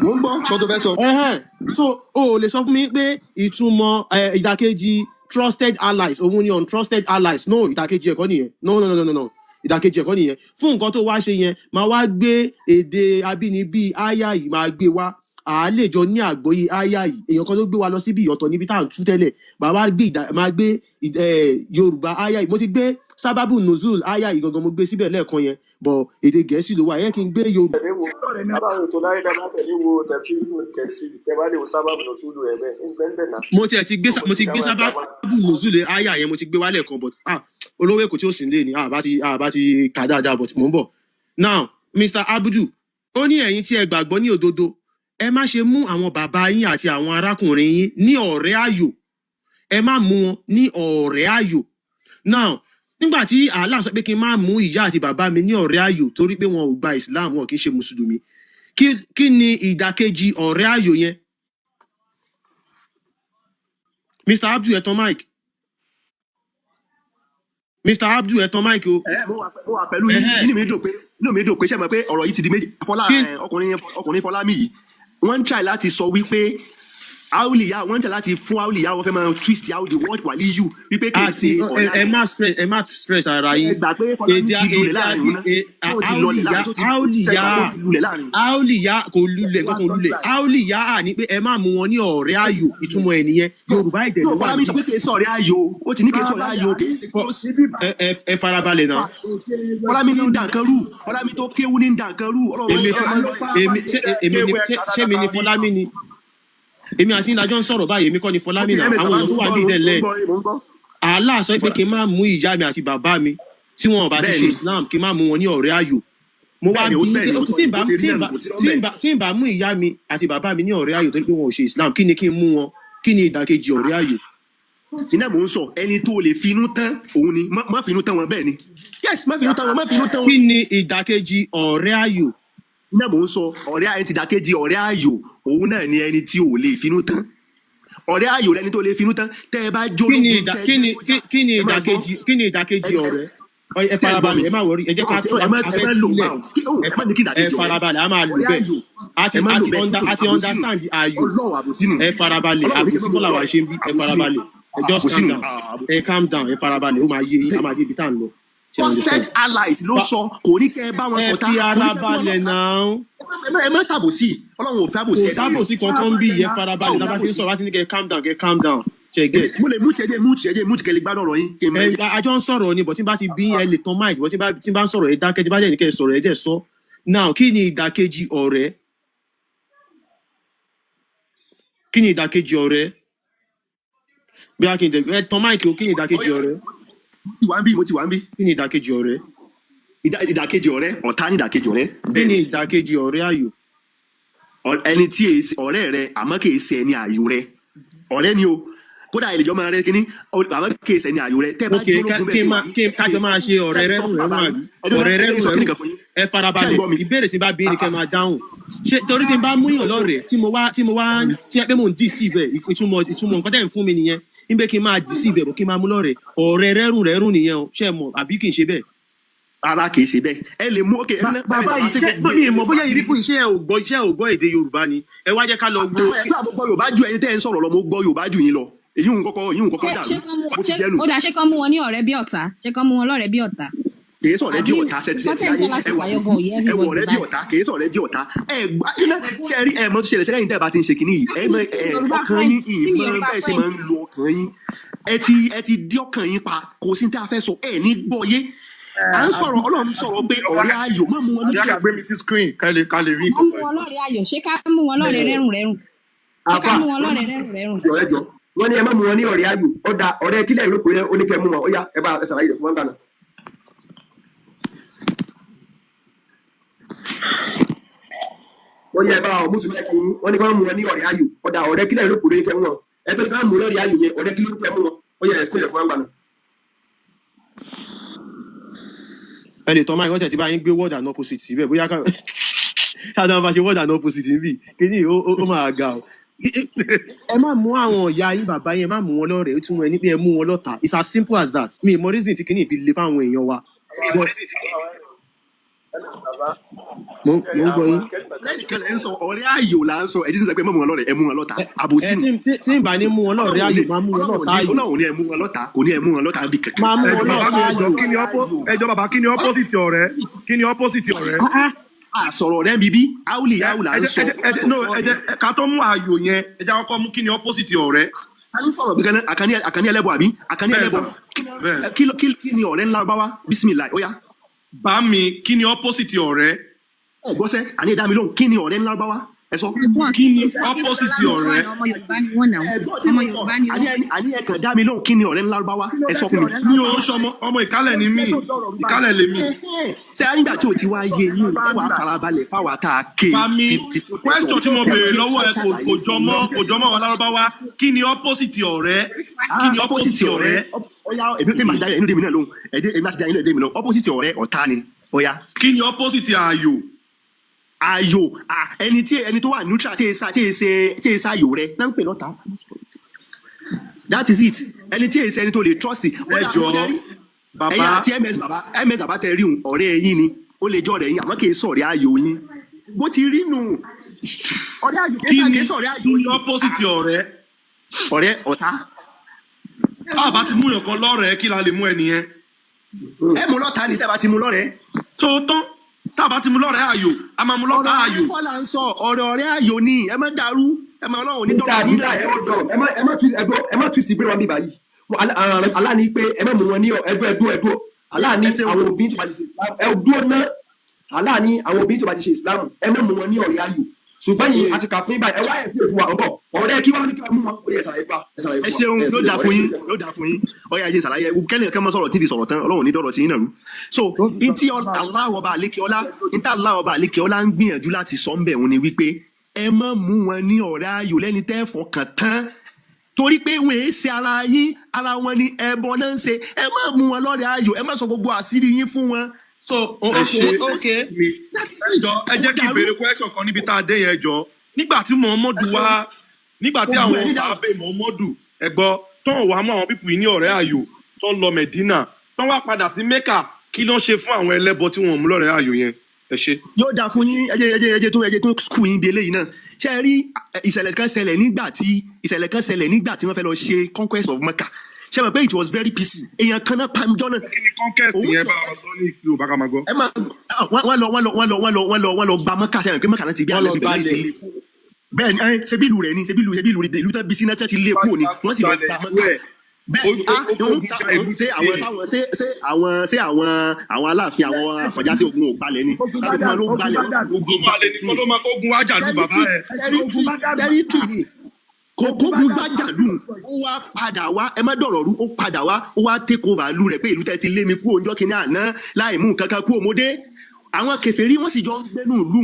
Mo ń gbọ́, sọ tó fẹ́ sọ. Ẹhẹ́n. So o ò lè sọ fún mi pé ìtumọ̀ ẹ, ìdàkejì trusted allies òun ni untrusted allies. No, ìdàkejì ẹ̀kọ́ nìyẹn. No, no, no, no, no, ìdàkejì ẹ̀kọ́ nìyẹn. Fún nǹkan tó wá ṣe yẹn, máa wá gbé èdè abínibí áyà yìí, máa gbé wá, à á lè jọ ní àgbọ́yé áyà yìí. Èèyàn kan ló gbé wa lọ síbi ìyọ̀tọ̀ níbi tá à ń tú tẹ́lẹ̀. Bàbá gbé ìdá máa gbé Yorùbá áyà yìí. Mo ti gbé sábàbù nùzúl áyà yìí gangan, mo gbé síbẹ̀ lẹ́ẹ̀kan yẹn, bọ̀ èdè Gẹ̀ẹ́sì ló wà yẹ kí n gbé Yorùbá. Tẹ̀lé wo Ọ̀rẹ́ náà. bàbá mi tó láyé dábàá, tẹ̀lé wo tẹ̀sí inú kẹ̀sì tẹ bá lè wo sábàbù náà túlù ẹ̀ bẹ́ẹ̀ ń bẹ́ẹ̀ bẹ́ẹ̀ náà. Mo tiẹ̀ ti gbé So kò mo ní ti ká gbé máa sábàbù dábàá. nùzúl áyà yẹn, mo ti gbé wálẹ̀ kan, but ah, olówó èkó tí ó sì ń lé ni àbá ti kà dáadáa, but mò ń bọ̀. Now Mr Abudu, ó ní ẹ̀yin tí ẹ gbàgbọ́ ní òdodo, ẹ má ṣe mú àwọn bàbá yín àti àwọn arákùnrin yín ní ọ̀rẹ́ ayò. Ẹ má mú wọn ní ọ̀rẹ́ ayò. Now nígbà tí Allah sọ pé kí n má mú ìyá àti bàbá mi ní ọ̀rẹ́ ayò torí pé wọn ò gba Islam, wọn kì í ṣe mùsùlùmí, kí ni ìdàkejì ọ̀rẹ́ ayò yẹn? Mr Abdu, ẹ tan mic. Mr Abdu, ẹ tan mic o. Ẹ mo wà pẹ̀lú yín. Ẹhẹ́n. Inú mi dùn pé ṣe mọ̀ pé ọ̀rọ̀ yìí ti di méjì. Fọlá Kí ẹ, ọkùnrin Fọlámi yìí, wọ́n ń try láti sọ wípé auliya, wọ́n ń try láti fún auliya, wọ́n fẹ́ máa twist out the word waliyu wípé kì í àti ṣe ọ̀rẹ́ ẹ ayò. má stress, ẹ má stress ara Ẹ yín. gbà pé Fọlámi Èdè ti lulẹ̀ èdè láàrin òun náà, tó ti lọlẹ̀ auliya láàrin, tó ti ṣe gbà pé ó auliya ti lulẹ̀ láàrin. Auliya kò lulẹ̀, Ẹ wá nǹkan kan sọ lulẹ̀. nígbà yìí. Auliya à ní pé ẹ má mú wọn ní ọ̀rẹ́ ayò, ìtumọ̀ ẹ̀ nìyẹn. No, Yorùbá ẹ̀dẹ̀ no, ló wà Fọlámi sọ níbí. pé kì í sọ̀rẹ́ ayò, ó ti ní kì í sọ̀rẹ́ Farabalẹ̀ ayò, kì í àní ṣe Kọ close. ibi ẹ farabalẹ̀ náà. Fọlámi ní ń dà nǹkan rú, Fọlámi tó kéwú ní ń dà nǹkan rú. Ọlọ́run Èmi ọlọ́run àlọ́ èmi ṣé farabalẹ̀. èmi ni Kéwú ẹ ṣé ṣé mi ni kátàkátà bí. Fọlámi ni? Èmi àti ìdájọ́ ń sọ̀rọ̀ báyìí, èmi kọ́ ni Ok, Fọlámi náà. ms Àwọn bàbá, èèyàn tó mo ń wà gbọ́, ní mo ń ìdẹ́lẹ̀ gbọ́ yín, mo ń gbọ́. Allah sọ pé kí n má mú ìyá mi àti bàbá mi tí wọn ò bá ti ṣe Bẹ́ẹ̀ni Islam, kí n má mú wọn ní ọ̀rẹ́ ayò. Mo wá bẹ́ẹ̀ni ó bí i pé bẹ́ẹ̀ni ó ok, tọ́ tí ni n bó bá ti rí tí n náà bá kò sí tí n lọ́mọ bá tí n bá mú ìyá mi àti bàbá mi ní ọ̀rẹ́ ayò torí pé wọn ò ṣe Islam, kí ni kí n mú wọn? Kí ni ìdàkejì ọ̀rẹ́ ààyò? Iná mò ń sọ, ẹni tó lè finú tán òun ni má finú tán wọn. Bẹ́ẹ̀ ni, yes, má finú tán wọn, má finú tán wọn. Kí ni ìdàkejì ọ̀rẹ́ ààyò? Iná mò ń sọ, ọ̀rẹ́ àyè ti dàkejì ọ̀rẹ́ ààyò, òun náà ni ẹni tí ò lè finú tán. Ọ̀rẹ́ ààyò lẹni tó lè finú tán. Tẹ́ ẹ bá Kí ni jólógun, ìdà tẹ́ ẹ kí jẹ́ ni sójà, kí kí ni ẹ máa gbọ́. ìdàkejì, kí ni ìdàkejì ẹ ẹ ọ̀rẹ́? Ẹ Tẹ́ ẹ gbọ́ farabalẹ̀, mi. ẹ má worry, ẹ jẹ́ ká Ẹ má a ẹ fẹ́ má lò túlẹ̀. báwọn kí ó Ẹ ẹ má ní kí ẹ ìdàkejì ọ̀rẹ́ farabalẹ̀, a máa lò ọ̀rẹ́ bẹ́ẹ̀. ààyò. A ti Ẹ má a lò ti bẹ́ẹ̀. under a ti Àbòsínú. understand ààyò. Ọlọ́run, àbòsínú. Ẹ farabalẹ̀. Ọlọ́run ní kí ẹ Àbòsí má mú kọ́ làwa lọ́rẹ́. ṣe ń bí. Ẹ Àbòsínú. farabalẹ̀, ẹ just calm Àbòsínú. down, ẹ calm down, ẹ farabalẹ̀, ó máa yé yín, a máa dé ibi tá à ń lọ. Ṣe Trusted understand? allies ló sọ, kò ní kẹ́ ẹ bá wọn Ẹ ṣọ̀tá, fi kò ní ara kẹ́ ẹ bá wọn balẹ̀ lọ́tá. náà. Ẹ má ṣàbòsí, Ọlọ́run ò fẹ́ Kò àbòsí ẹ̀dá yẹn. sábòsí kankan ń bí. Ẹ farabalẹ̀. Ọlọ́run ò Tá fẹ́ bá ti ń àbòsí. sọ̀rọ̀, láti ní kẹ́ calm down, kẹ́ calm down. Ṣe get? Mo lè mú tiẹ̀ jẹ́, mú tiẹ̀ jẹ́, mú tiẹ̀ kẹ́ lè gbádùn ọ̀rọ̀ yín kí n Ẹ mọ. a jọ ń sọ̀rọ̀ ni, but tí n bá ti bí, ẹ lè tan mic, but tí n bá ń sọ̀rọ̀, ẹ dákẹ́. Tí n bá dẹ̀ ní kẹ́ ẹ sọ̀rọ̀, ẹ dẹ̀ sọ. Now, kí ni ìdàkejì ọ̀rẹ́? Kí ni ìdàkejì ọ̀rẹ́? Bí a kì í dẹ̀ ẹ tan mic o. Kí ni ìdàkejì ọ̀rẹ́? Mo ti wà ń bí, mo ti wà ń bí. Kí ni ìdàkejì ọ̀rẹ́? Ìdàkejì ọ̀rẹ́, ọ̀tá ní ìdàkejì ọ̀rẹ́. Kí Bẹ́ẹ̀ ni ni. ìdàkejì ọ̀rẹ́ ààyò? Ẹni tí èyí ṣe ọ̀rẹ́ rẹ, àmọ́ kì í ṣe ẹni ààyò rẹ. Ọ̀rẹ́ ni o, kódà ìlẹ̀jọ́ máa rẹ kínní, àmọ́ kì í ṣe ẹni ààyò rẹ. Tẹ́ ẹ bá Ok, ká jólógun kí bẹ́ẹ̀ n ṣe wà máa yìí, kí n kájọ máa ṣe ọ̀rẹ́ sọ rẹ́rùn fún rẹ́rùn bàbá àbí yín ẹjọ́ ọ̀rẹ́ ẹ jẹ́ kí rẹ́rùn n sọ kíní rẹ́rùn kan fún yín. Ẹ Ṣé ẹ ń farabalẹ̀. gbọ́ mi? Ìbéèrè tí n bá bí ni kẹ́ máa dáhùn. Ṣé torí tí n bá múyàn lọ́rẹ̀ẹ́, tí mo wá tí ẹ pé mò ń deceive ẹ, ìtumọ̀ nǹkan tẹ́ ń fún mi nìyẹn níbẹ̀, kí n máa deceive ẹ bọ̀, kí n máa mú lọ́rẹ̀ẹ́, ọ̀rẹ́ rẹ́rùn rẹ́rùn nìyẹn o. Ṣé ẹ mọ̀ àbí kì í ṣe bẹ́ẹ̀? Rárá, kì í ṣe bẹ́ẹ̀. Ẹ lè mú, ok, ẹ ní Bàbá yìí, ṣé mi ì mọ̀ bóyá ìríkù iṣẹ́ ẹ ò gbọ́, iṣẹ́ ò gbọ́ èdè Yorùbá ni. Ẹ wá jẹ́ ká lọ wo. Ẹgbẹ́ àbọ̀ gbọ́ Yorùbá ju ẹyin tẹ́ ẹ ń sọ̀rọ̀ lọ, mo gbọ́ Yorùbá ju yín lọ. Èyí ń kọ́kọ́, èyí ń kọ́kọ́ Ṣé dàrú ṣé kán mú bó ti ṣé jẹ́ nù. ó dà, ṣé kán mú wọn ní ọ̀rẹ́ bí ọ̀tá? Ṣé kán mú wọn lọ́rẹ́ bí ọ̀tá? Kìí sọ̀rẹ́ bí Àbí ọ̀tá ṣe ti nǹkan ṣe tẹ̀ ń ti tọ́ ayé láti ẹ wà fàyọ gan òye ẹ wọ everybody ọ̀rẹ́ bí báyìí. ọ̀tá, kìí sọ̀rẹ́ bí ọ̀tá. Ẹ gbá iná ṣe rí, ẹ mọ tó ṣẹlẹ̀ sẹ́yìn tẹ́ ẹ bá ti ń ṣe kínní yìí, ẹ mọ Kí ẹ ni Yorùbá ọkàn friend? yín Kí ni ìmọ̀ Yorùbá bẹ́ẹ̀ ṣe friend? máa ń lo ọkàn yín. Ẹ ti dí ọkàn yín pa, kò sí ní tá a fẹ́ sọ, ẹ ní gbọ́ yé. À ń sọ̀rọ̀, Ọlọ́run sọ̀rọ̀ pé ọ̀rẹ́ ayò má mú wọn ní. Ìyá àgbà, gbé mi sí screen ká lè rí Wọ́n nǹkan mú wọn lọ́rẹ́ ayò, ṣé ká mú wọn lọ́rẹ́ rẹ́rùn rẹ́rùn? Ṣé ká Àfà, mú wọn lọ́rẹ́ rẹ́rùn rẹ́rùn? Ẹjọ, ẹjọ, wọn ní ẹ má mú wọn ní ọ̀rẹ́ ayò. Ó da, ọ̀rẹ́ kílẹ̀ ló pé ó ní kẹ́ mú wọn? Ó yá, ẹ bá ẹ ṣàlàyé rẹ̀ fún wọn gbà náà. Wọ́n ní ẹ bá ọ mùsùlùmí kí wọ́n ní kí wọ́n mú wọn ní ọ̀rẹ́ ayò. Ó da, ọ̀rẹ́ kílẹ̀ ló pé ó ní kẹ́ mú wọn? Ẹ tó ní ká mú lọ́rẹ́ ayò yẹn, ọ̀rẹ́ kílẹ̀ ló pé mú wọn? Ó yá, ẹ ṣàlàyé rẹ̀ fún wọn gbà náà. Ẹ lè tán mic, wọ́n tẹ̀ tí bá yín gbé word and opposite síbẹ̀, bóyá ká ṣáà máa ṣe word and opposite níbí kíní ó máa ga o. Ẹ má mú àwọn ìyá yín, bàbá yín, ẹ má mú wọn lọ́rẹ̀ẹ́. Ó tún wọn ní pé ẹ mú wọn lọ́tàá. It's as simple as that. Mi ì mọ reason tí kíní fi le fáwọn èèyàn wa, but Bàbá mo ṣe mo ń gbọ́ àwọn yín. kẹ́lìmọ̀ tẹ́ Lẹ́yìn kan lẹ́ ń sọ, ọ̀rẹ́ ayò là ń sọ, ẹ ti ń sọ pé ẹ má mú wọn lọ́rẹ́, ẹ mú wọn lọ́tàá. Ẹ Àbòsí nù. tí n bá ní mú wọn lọ́rẹ̀ẹ́ Ọlọ́run ò ayò, ní máa mú wọn Ọlọ́run ò lọ́tàá ní ayò. Ọlọ́run ò ní ẹ mú wọn lọ́tàá, kò ní ẹ mú wọn lọ́tàá bí kankan. Máa mú Ẹjọ wọn bàbá mi, lọ́tàá ẹjọ, ayò. kí ni oppo ẹjọ bàbá, kí ni opposite ọ̀rẹ́? Kí ni opposite ọ̀rẹ́? Àsọ̀rọ̀ rẹ̀ ń bíbí áwùlì Ẹ áwùlà ẹ ń jẹ́ sọ ẹ jẹ́ ẹ jẹ́ no, ẹ jẹ́ ká tó mú ayò yẹn, ẹ jẹ́ kọ́kọ́ mú kí ni opposite ọ̀rẹ́. A ń sọ̀rọ̀ bí ganan, àkànní, àkànní ẹlẹ́bọ àbí àkànní Bẹ́ẹ̀ ẹlẹ́bọ. sà, bẹ́ẹ̀. Kí ni ọ̀rẹ́ ńlá bá wá? Bísímìlà, ó yá. Bá mi, kí ni opposite ọ̀rẹ́? Ẹ gbọ́sẹ́ àní, ẹ dá mi lóhùn, kí ni ọ̀rẹ́ ńlá bá wá? Ẹ sọ. Ẹ̀gbọ́n Kí ni Akínfọlámi opposite wà ọ̀rẹ́? náà, ọmọ Yorùbá ni wọ́n náà. Ẹ̀gbọ́n tí Ọmọ mo sọ Yorùbá ni àní wọ́n. Àní ẹ kàn dá mi lóhùn, kí ni ọ̀rẹ́ ńlá bá wá? Ẹ sọ fún mi. Mi ò ń ṣọmọ ọmọ ìkálẹ̀ ni mí, ìkálẹ̀ lèmi. Ṣé a nígbà tí o ti wá yé yín, ẹ wàá farabalẹ̀ fáwa tá a ké Bá mi, ti ti fún tẹ̀tọ̀ question tí mo tẹ̀ béèrè pé lọ́wọ́ ká ẹ kò ṣàlàyé kò fún jọ yín. mọ́, kò jọ mọ́ àwọn Lárúbáwá. Kí ni opposite ọ̀rẹ́? Kí ni Opposite opposite ọ̀rẹ́, ọ̀rẹ́? ọ̀yá, èmi tèmi àti dáyà inú tèmi náà lóhùn, ẹ̀dẹ́ èmi àti dáyà inú tèmi náà, opposite ọ̀rẹ́, ọ̀tá ni. Ọ̀yá. Kí ni opposite ayò? Ayò, ẹni tí ẹni tó wà neutral, tí èsà tí èsà ayò rẹ náà ń pè lọ́tà. That is it. Ẹni tí èsà, ẹni tó lè trust. Ó Ẹ dà, jọ̀ọ́ mo tẹ́ rí ẹ̀yin bàbá, àti ms bàbá, ms bàbá tẹ rí òun, ọ̀rẹ́ yín ni, ó lè jọ ọ̀rẹ́ yín, àmọ́ kì í sọ̀rẹ́ ayò yín. Bó ti rí nù, ọ̀rẹ́ ayò kì í kí sà ni kì í sọ̀rẹ́ ayò kí ni yín. opposite ọ̀rẹ́? Ọ̀rẹ́, ọ̀tá. Tá a bá ti mú yàn kan lọ́rẹ̀ẹ́, kí la lè mú ẹnìyẹn? Ẹ mú lọ́tà ni tẹ́ bá ti mú lọ́rẹ́. Tó tán, tá a bá ti mú lọ́rẹ̀ẹ́ ayò, a máa mú Ọ̀rọ̀ lọ́tà ọ̀rẹ́ ayò. kọ́ là ń sọ, ọ̀rọ̀ ọ̀rẹ́ ayò ni. Ẹ má dàrú, ẹ má, Ọlọ́run ní Mr. dọ́rọ̀ tí ń Adila, dà. ẹ ó dọ̀, ẹ má twist, ẹdúró, ẹ má twist ìbéèrè wọn bí báyìí. Allah ní pé ẹ má mú wọn ní ẹdúró, ẹdúró, ẹdúró. Allah ní Ẹ ṣeun. àwọn òbí tó bá ti ṣe Islam, ẹ dúró ná. Allah ní àwọn òbí tó bá ti ṣe Islam, ẹ má mú wọn ní ọ̀rẹ́ ayò. Ṣùgbọ́n yìí a ti kà fún yín báyìí, ẹ wá ẹ̀sìn fún wa ọ̀bọ̀ ọ̀rẹ́ kí wọ́n ní kí wọ́n mú wọn, ó yẹ ẹ ṣàlàyé fún wa, ẹ ṣàlàyé Ẹ fún wa. ṣeun. Ẹ Yóò ṣàlàyé dáa fún ọ̀rẹ́ yín, kí ló yóò dáa fún yín. Ọyá, ẹjẹ ṣàlàyé kẹ́lẹ́ kẹ́ mọ́ sọ̀rọ̀ tí fi sọ̀rọ̀ tán. Ọlọ́run ní dọ̀rọ̀ tí yín náà rú. So ntí Allah ọba àlékè ọlá, ntí Allah ọba àlékè ọlá ń gbìyànjú láti sọ ń bẹ̀ òun ni wípé ẹ má mú wọn ní ọ̀rẹ́ ayò lẹ́ni tẹ́ fọkàn tán. Torí pé wọn èé ṣe ara yín, ara wọn ni ẹbọ náà ń ṣe. Ẹ má mú wọn lọ́rẹ̀ẹ́ ayò, ẹ má sọ gbogbo àṣírí yín fún wọn. So Ẹ okay ṣe okay mi. That is Ẹ it. jọ, ẹ Kò jẹ́ kí n dàrú. béèrè question kan níbi tá a dé yẹn jọ. Nígbà tí Muhammadu Ẹ wá, ṣeun. nígbà tí Gbogbo ẹ àwọn níjà. sábẹ́ Muhammadu, ẹ gbọ́, tán wàá mú àwọn people yìí ní ọ̀rẹ́ ayò, tán lọ Medina, tán wá padà sí Mecca, kí ló ń ṣe fún àwọn ẹlẹ́bọ tí wọ́n mú lọ́rẹ́ ayò yẹn? Ẹ ṣe. Yóò dáa fún yín. Ẹ jẹ́ tó skul yín bí eléyìí náà. Ṣe é rí ìṣẹ̀lẹ̀ kan ṣẹlẹ̀ nígbà tí wọ́n fẹ́ lọ ṣe conquest of Mecca? Ṣe mọ̀ pé it was very peaceful? Èèyàn kan náà pa jọ náà. Kí ni conquest Òun yẹn ti bá wa sọ ní Yorùbá ká máa gbọ́? Ẹ máa wọ́n lọ gba Mecca. Ṣe mọ̀ pé Mecca náà ti bí Wọ́n lọ Ànábì bẹ̀rẹ̀ sí gbalẹ̀. Lé kú bẹ́ẹ̀ ni. Ẹ ṣe bí ìlú rẹ̀ ni, ṣe bí ìlú tán bí síná tí lé kúrò ni, wọ́n sì lọ gba Mecca. Bẹ́ẹ̀ ni. Ah, Ó òun fogun ta ja ìlú ṣé àwọn tiẹ̀. sáwọn ṣé ṣé àwọn ṣé àwọn àwọn aláàfin, àwọn àfọ̀njá sí ogun ò gbalẹ̀ ni? Ogun Tàbí tí bádà wọ́n ló ogun gbalẹ̀, wọ́n bádà fi ogun Ọmọ àlè gbalẹ̀ nìkan ni. ló máa kógun wá jàlú bàbá Territory ẹ. Ẹjọ, ogun territory bádà territory ni kò ogun kógun bádà gbájàlú. Ó wá padà wá, ẹ má dọ̀rọ̀ rú, ó padà wá, ó wá take over ìlú rẹ̀ pé ìlú tẹ́ ti lé mi kú òǹjọ́ kìíní àná láì mú nǹkan kan kú òmòdé. Àwọn kèfèrí wọ́n sì jọ ń gbénú ìlú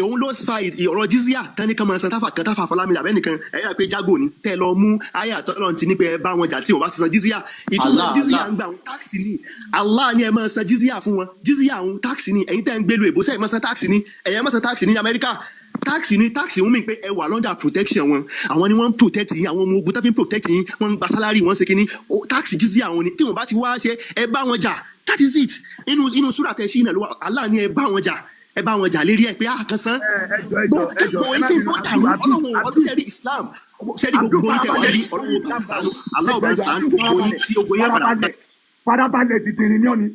òun ló fa ọ̀rọ̀ jizya tán ní kan máa san. Táfà kan, táfà fọlámi àbẹ́nìkan ẹ̀yà pé jágò ni tẹ́ lọ mú ayé àtọ́lọ́run ti ní pé ẹ bá wọn jà tí ò bá ti san jizya. Ìtumọ̀ Allah jizya Allah ń gbà wọn tax ni. Allah ni ẹ máa san jizya fún wọn. Jizya àwọn tax ni. Ẹ̀yin tẹ́ ń gbélu èbó sẹ́yìn máa san tax ni? Ẹ̀yin máa san tax ní Amẹ́ríkà, tax ni. Tax ń mì pé ẹ wà under protection wọn. Àwọn ni wọ́n ń protect yín, àwọn ọmọ ogun tó fi ń protect yín, wọ́n ń gba salary, wọ́n ń ṣe kínní. Tax jizya àwọn ni. Tí wọ́n bá ti wá ṣe, ẹ bá wọn jà. That is it. Inú súrà tẹ sí iná ló wà. Allah ni ẹ bá wọn jà, ẹ bá wọn jà lérí ẹ pé a kan san. Ẹjọ, ẹjọ, ẹjọ, Kò ẹ má sí bínú. tó dàrú. Abdul, Ọlọ́run ọdún Abdul, sẹ́rí Islam sẹ́rí Abdul, gbogbo yín tẹ̀ wá farabalẹ̀ rí. Ọlọ́run bá ń sànú, Allah bá ń ẹjọ, ẹjọ, sànú Abdul, gbogbo yín farabalẹ̀ tí ogun yẹn padà. Farabalẹ̀, farabalẹ̀. Dìdìrín ní ọ̀ni.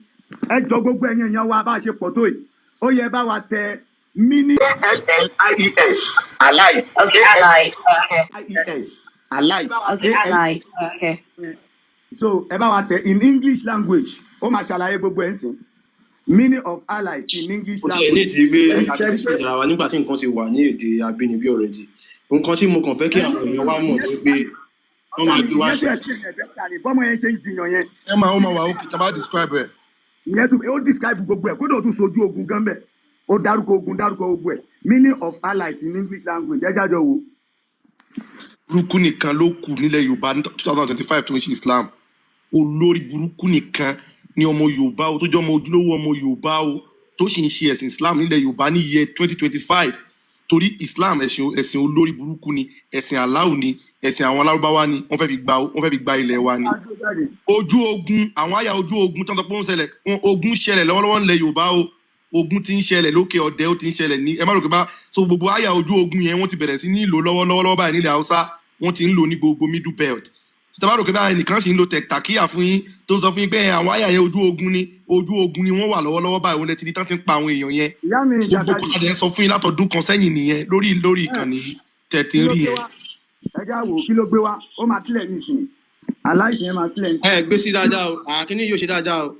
Ẹjọ, gbogbo ẹ̀yin èèyàn wa, bá a ṣe pọ̀ tó yìí, ó yẹ bá wa tẹ mini ALLIES, allies. Okay, ally. Okay. IES, allies. Okay, AL ally. Okay. So ẹ bá wa tẹ in English language, ó máa ṣàlàyé gbogbo ẹ̀ ń sìn, meaning of allies in English Kò tiẹ̀ ní language. ìdí pé Ẹ ká ṣe ti rí pé explain ara wa nígbà tí nǹkan ti wà ní èdè abínibí already. Nǹkan tí mo kàn fẹ́ kí àwọn èèyàn wa mọ̀ ni pé wọ́n Ọ̀gá máa mi, gbé wá ìyẹn sí tó explain ẹ̀ better ni bọ́mọ yẹn ṣe ń jiyàn yẹn. Ẹ máa ó máa wà ókè tá a bá describe ẹ. Ìyẹn tún ó describe gbogbo ẹ̀, kódà ó tún sojú ogun gan bẹ̀, ó dárúkọ ogun, dárúkọ gbogbo ẹ̀. Meaning of allies in English language, ẹ jájọ wo. Burúkú nìkan ló kù nílẹ̀ Yorùbá ní 2025 tó ń ṣe Islam. Olórí burúkú nìkan ni ọmọ Yorùbá o tó jẹ́ ọmọ ojúlówó ọmọ Yorùbá o tó sì ń ṣe ẹ̀sìn Islam nílẹ̀ Yorùbá ní year 2025, torí Islam ẹ̀sìn olórí burúkú ni, ẹ̀sìn aláwù ni, ẹ̀sìn àwọn alárúbáwá ni. Wọ́n fẹ́ fi gba ilẹ̀ wa ni. Ojú ogun, àwọn àyà ojú ogun tó ń sọ pé ó ń ṣẹlẹ̀, ogun ṣẹlẹ̀ lọ́wọ́lọ́wọ́ nílẹ̀ Yorùbá o. Ogun ti ń ṣẹlẹ̀ lókè ọ̀dẹ, ó ti ń ṣẹlẹ̀ ní, ẹ má rò pé bá so gbogbo àyà ojú ogun yẹn, wọ́n ti bẹ̀rẹ̀ sí ní lò lọ́wọ́lọ́wọ́ báyìí nílẹ̀ Haúsá, wọ́n ti ń lò ní gbogbo Middle Belt. Tẹ́ bá rò pé báyìí nìkan sì ń lo tẹ̀tàkíyà fún yín tó ń sọ fún yín pé àwọn àyà yẹn, ojú ogun ni, ojú ogun ni wọ́n wà lọ́wọ́lọ́wọ́ báyìí, wọ́n lẹ ti ní tán ti ń pa àwọn èèyàn yẹn. Ìyá mi Gbogbo ìjàkadì. kọ́tà dẹ̀ ń sọ fún yín látọdún kan sẹ́yìn nìyẹn lórí ìkànnì yìí tẹ̀ ti Kí ń ló rí gbé yẹn. wá? Ẹ já wò, kí ló gbé wá? Ó máa kílẹ̀ nísìnyí, aláìsàn yẹn máa kílẹ̀ nísìnyí. Ẹ gbé sí dáadáa o. Àkíní yóò ṣe dáadáa o.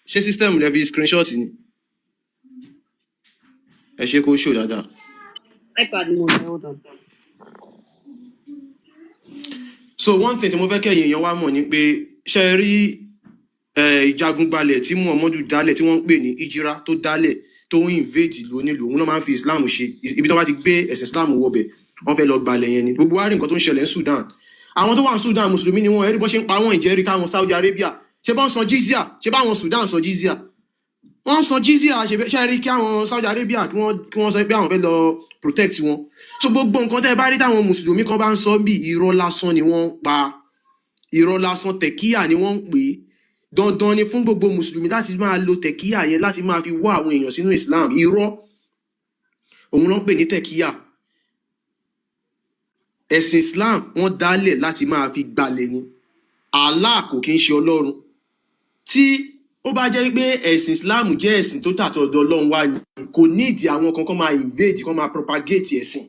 Ṣé system lẹ fi screenshot ni? Ẹ ṣe kó ṣò dáadáa. iPad mo ní, hold on. So one thing tí mo fẹ́ kẹ́yìn èèyàn wa mọ̀ ni pé, ṣe é rí ìjagun gbalẹ̀ tí Muhammadu dálẹ̀ tí wọ́n ń pè ní ìjírá tó dálẹ̀ tó ń invade ìlú onílùú, òun náà máa ń fi Islam ṣe. Ibi tí wọ́n bá ti gbé ẹ̀sìn Islam wọbẹ̀, wọ́n fẹ́ lọ gbalẹ̀ yẹn ni. Gbogbo wa rí nǹkan tó ń ṣẹlẹ̀ ní Sudan. Àwọn tó wà ní Sudan, mùsùlùmí ni wọ́n. Ẹ̀rí bọ́ ṣe ń pa wọ́n. Ìjẹ́rí káwọn Saudi Arabia ṣe bá ń san jizya, ṣe bá àwọn Sudan san jizya, wọ́n san jizya. Ṣe rí kí àwọn Saudi Arabia kí wọ́n sọ pé àwọn fẹ́ lọ protect wọn. So gbogbo nǹkan tẹ́ ẹ bá rí táwọn mùsùlùmí kan bá ń sọ bí, irọ́ lásán ni wọ́n ń pa, irọ́ lásán, tẹ̀kíyà ni wọ́n ń pè é. Dandan ni fún gbogbo mùsùlùmí láti máa lo tẹ̀kíyà yẹn láti máa fi wá àwọn èèyàn sínú Islam. Irọ́ òun ló ń pè ní tẹ̀kíyà. Ẹ̀sìn Islam, wọ́n dálẹ̀ láti máa fi gbalẹ̀ ni. Allah kò kí ń ṣe Ọlọ́run. Tí ó bá jẹ́ pé ẹ̀sìn Islam jẹ́ ẹ̀sìn tó tàtọ̀ ọ̀dọ̀ Ọlọ́run wá ni, kò nídìí àwọn kan kan máa invade, kan máa propagate ẹ̀sìn.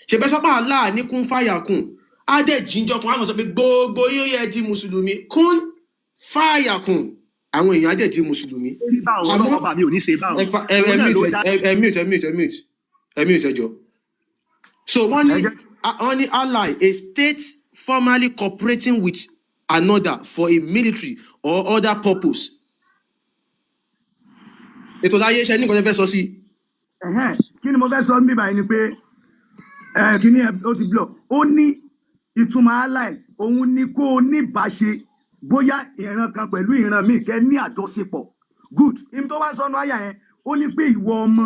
Ṣèbẹ́ sọ́pà Allah ní kún fàyà kùn, á dẹ̀ jíjọ kan, á mọ̀ sọ pé gbogbo yóò yẹ di mùsùlùmí, kún fàyà kùn, àwọn èèyàn á dẹ̀ di mùsùlùmí. Rí báwọn. Àmọ́ Ọlọ́run ọba mi ò ní ṣe báwọn. Ẹ fa- ẹ Òun ẹ náà ló mute. dá. Ẹ mute, ẹ mute, ẹ mute, ẹ mute, ẹ jọ. So wọ́n ní Ẹ jẹ́ wọ́n ní ally, a state formally cooperating with another for a military or other purpose. Ètò láyé ṣe ní nǹkan tẹ́ fẹ́ sọ sí. Ẹ̀hẹ́n, kí ni mo fẹ́ sọ níbí báyìí ni pé ẹ kí ni ẹ ó ti block. Ó ní Ìtumọ̀ allies òun ni kó o níbàṣe, bóyá ìran kan pẹ̀lú ìran míì, kẹ́ ní àjọṣepọ̀. Good. Ibi tó wá sọnù àyà yẹn, ó ní pé ìwọ ọmọ,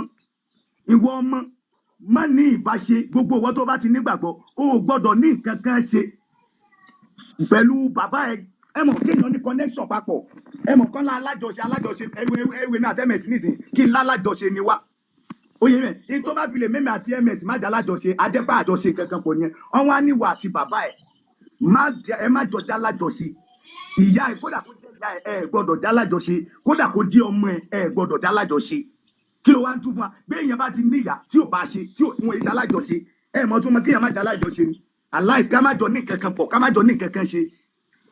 ìwọ ọmọ, má ní ìbáṣe. Gbogbo ìwọ tó bá ti nígbàgbọ́, o ò gbọ́dọ̀ ní nǹkan kan ṣe pẹ̀lú bàbá ẹ. Ẹ mọ̀ kéèyàn ní connection papọ̀, ẹ mọ̀ kán lá alájọṣe, alájọṣe ẹwẹ ẹwẹ mi àti ms nísìnyí, kí n lálájọṣe ni wá. Oyè mẹ ní tó bá fi lè mẹ́mi àti ms má jẹ́ alájọṣe, ajẹ́pá àjọṣe kankan pọ̀ nìyẹn. Wọ́n wá níwọ̀ àti bàbá ẹ̀ má jẹ́, ẹ má jọjá alájọṣe. Ìyá ẹ, kódà kó jẹ́ ìyá ẹ, ẹ gbọ́dọ̀ já alájọṣe. Kódà kó jẹ́ ọmọ ẹ, ẹ gbọ́dọ̀ já alájọṣe. Kí ló wá ń tún fún wa? Bí èèyàn bá ti níyà tí ò bá ṣe tí ò wọn èyí ṣe alájọṣe, ẹ mọ̀ tún mọ kéèyàn má jẹ́ alájọṣe ni aláìsí, ká má jọ ní nǹkan kan pọ̀, ká má jọ ní nǹkan kan ṣe.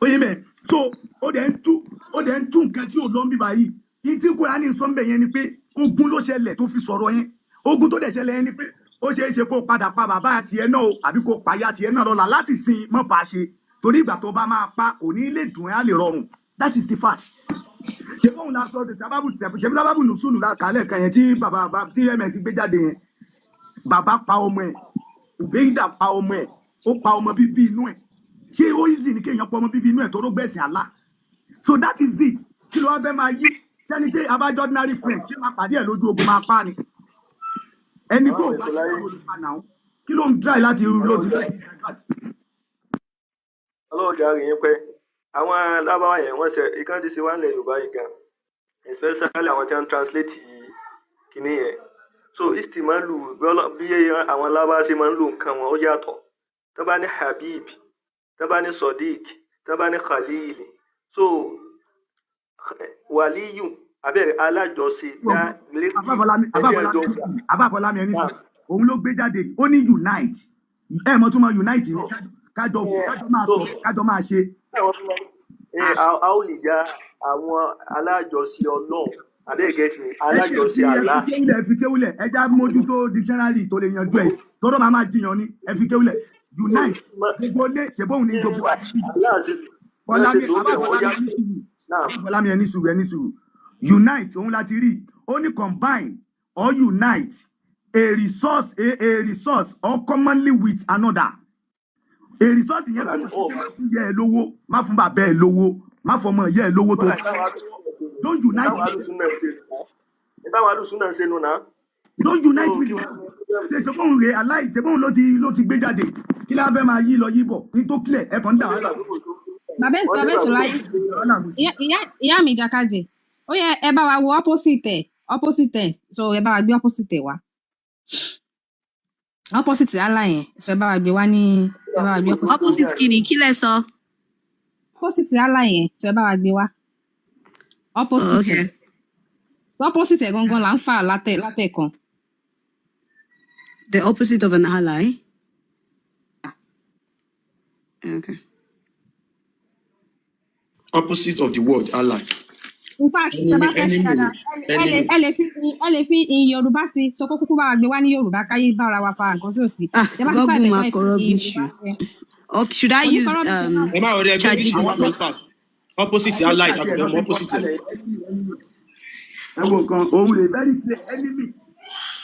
Oye mẹ, so ó dẹ̀ ń tú nǹkan tí ò lọ ń bíbá yìí. Ní tí Kúránì sọ ń bẹ̀ yẹn ni pé ogun ló ṣẹlẹ̀ tó fi sọ̀rọ̀ yẹn. Ogun tó dẹ̀ ṣẹlẹ̀ yẹn ni pé ó ṣeé ṣe kó o padà pa bàbá tiẹ̀ náà o, àbí kó o pa ìyá tiẹ̀ náà lọ́la. Láti sin mọ́ bá a ṣe, torí ìgbà tó bá máa pa kò ní lè dùn ẹ́, á lè rọrùn. That is the fact. Ṣé bóun la sọ sábàbù? Ṣe bí sábàbù nùsùlù la kálẹ̀ kan yẹn tí bàbá tí ms gbé jáde yẹn? Bàbá pa ọmọ ẹ̀, Ubeida pa ọmọ ẹ̀, ó pa ọmọ bíbí inú ẹ̀. Ṣé ó easy ni kéèyàn pa ọmọ bíbí inú ẹ̀ tó ló gbẹ̀sìn Allah? So that is it. Kí ló wá fẹ́ máa yí sẹ́ni tí abájọ́ ordinary friend ṣé máa pàdé ẹ̀ lójú ogun, máa pa ni ẹni tó Ọlọ́run bá ètò ṣe láyé. ló lè pa náà. Kí ló ń dry láti lójú? Ọlọ́run jàre yín pẹ́. Àwọn lábáwá yẹn, wọ́n ṣe ìkan ti ṣe wá nílẹ̀ Yorùbá yìí gan, especially àwọn tí wọ́n ń translate kìíní yẹn. So istimalu bí àwọn lábáwá ṣe máa ń lo nǹkan wọn, ó yàtọ̀. Tó bá ní habib, tó bá ní sodiq, tó bá ní khalil, so wàlíyù abẹ́rẹ́ alájọṣe dá relative. Abáfọlámi. Ẹni ẹjọ́. Abáfọlámi, Abáfọlámi, ẹni sùn òun ló gbé jáde. Ó ní unite. Ẹ mọ̀ tún mọ̀ unite ni kájọ, kájọ máa sọ, kájọ máa ṣe. A ó lè ya àwọn alájọṣe Ọlọ́run, abẹ́rẹ́ get me, Ẹ ṣe alájọṣe fi ẹ fi Allah. kéwúlẹ̀, ẹ fi kéwúlẹ̀. Ẹ já mójútó dictionary tó lè yanjú ẹ, tọ́rọ máa jiyàn ni. Ẹ fi kéwúlẹ̀. Unite gbogbo lé ṣèbóun ní gbogbo wa sí. Allah ṣe Fọlámi. ṣe ló bẹ̀ wọ́n Abáfọlámi, yá ẹni sùúrù. Náà. Abáfọlámi, ẹni sùúrù, ẹni sùúrù. Unite òun láti rí. Ó ní combine or unite a resource or commonly with another. A resource yẹn túmọ̀ sí pé má fún yẹ ẹ lówó, má fún bàbá ẹ lówó, má fọmọ yẹ ẹ lówó tó. Don't unite Táwọn alùsùn náà ṣe nù, táwọn alùsùn náà ṣe nù náà. Don't unite with them. Ṣe ṣe bóun rè aláì, ṣe bóun ló ti gbé jáde? Kí la fẹ́ máa yí lọ yí bọ̀ ní tó clear? Ẹ kàn ń dà wá láàmú. Bàbá, bàbá ètò láyé. Wàhálà mú sí. Ìyá mi jàkadì, ó yẹ ẹ bá wa wo opposite ẹ, opposite ẹ. So ẹ bá wa gbé opposite ẹ wá, opposite ally yẹn. So ẹ bá wa gbé wá ní, ẹ bá wa gbé opposite. Opposite kí ni? Kí lẹ sọ? Opposite ally yẹn, so ẹ bá wa gbé wá. Oh, Opposite ẹ. okay. Opposite ẹ gangan là ń fà látẹ látẹ̀kan. The opposite of an ally. Okay. Opposite of the word ally. In fact, tẹ bá Enemy. fẹ́ ṣe Enemy. dáadáa, ẹ lè Enemy. ẹ lè fi in Yorùbá sí, so kó kúkú bá wa gbé wá ní Yorùbá, káyé bára wa fa nǹkan tí ò sí. Ah, Tẹ bá ti Google type ẹ̀ tán, ma ẹ fi kọ in rubbish. Yorùbá sí. Okay, should I Kò ní use kọ rubbish náà. Ẹ má rọrí, ẹgbẹ́ English wá. ChatGPT? Fast fast, opposite allies, àkọ́kọ́ mọ opposite ẹ̀. Ẹ wo nǹkan, òun rè very clear, enemy.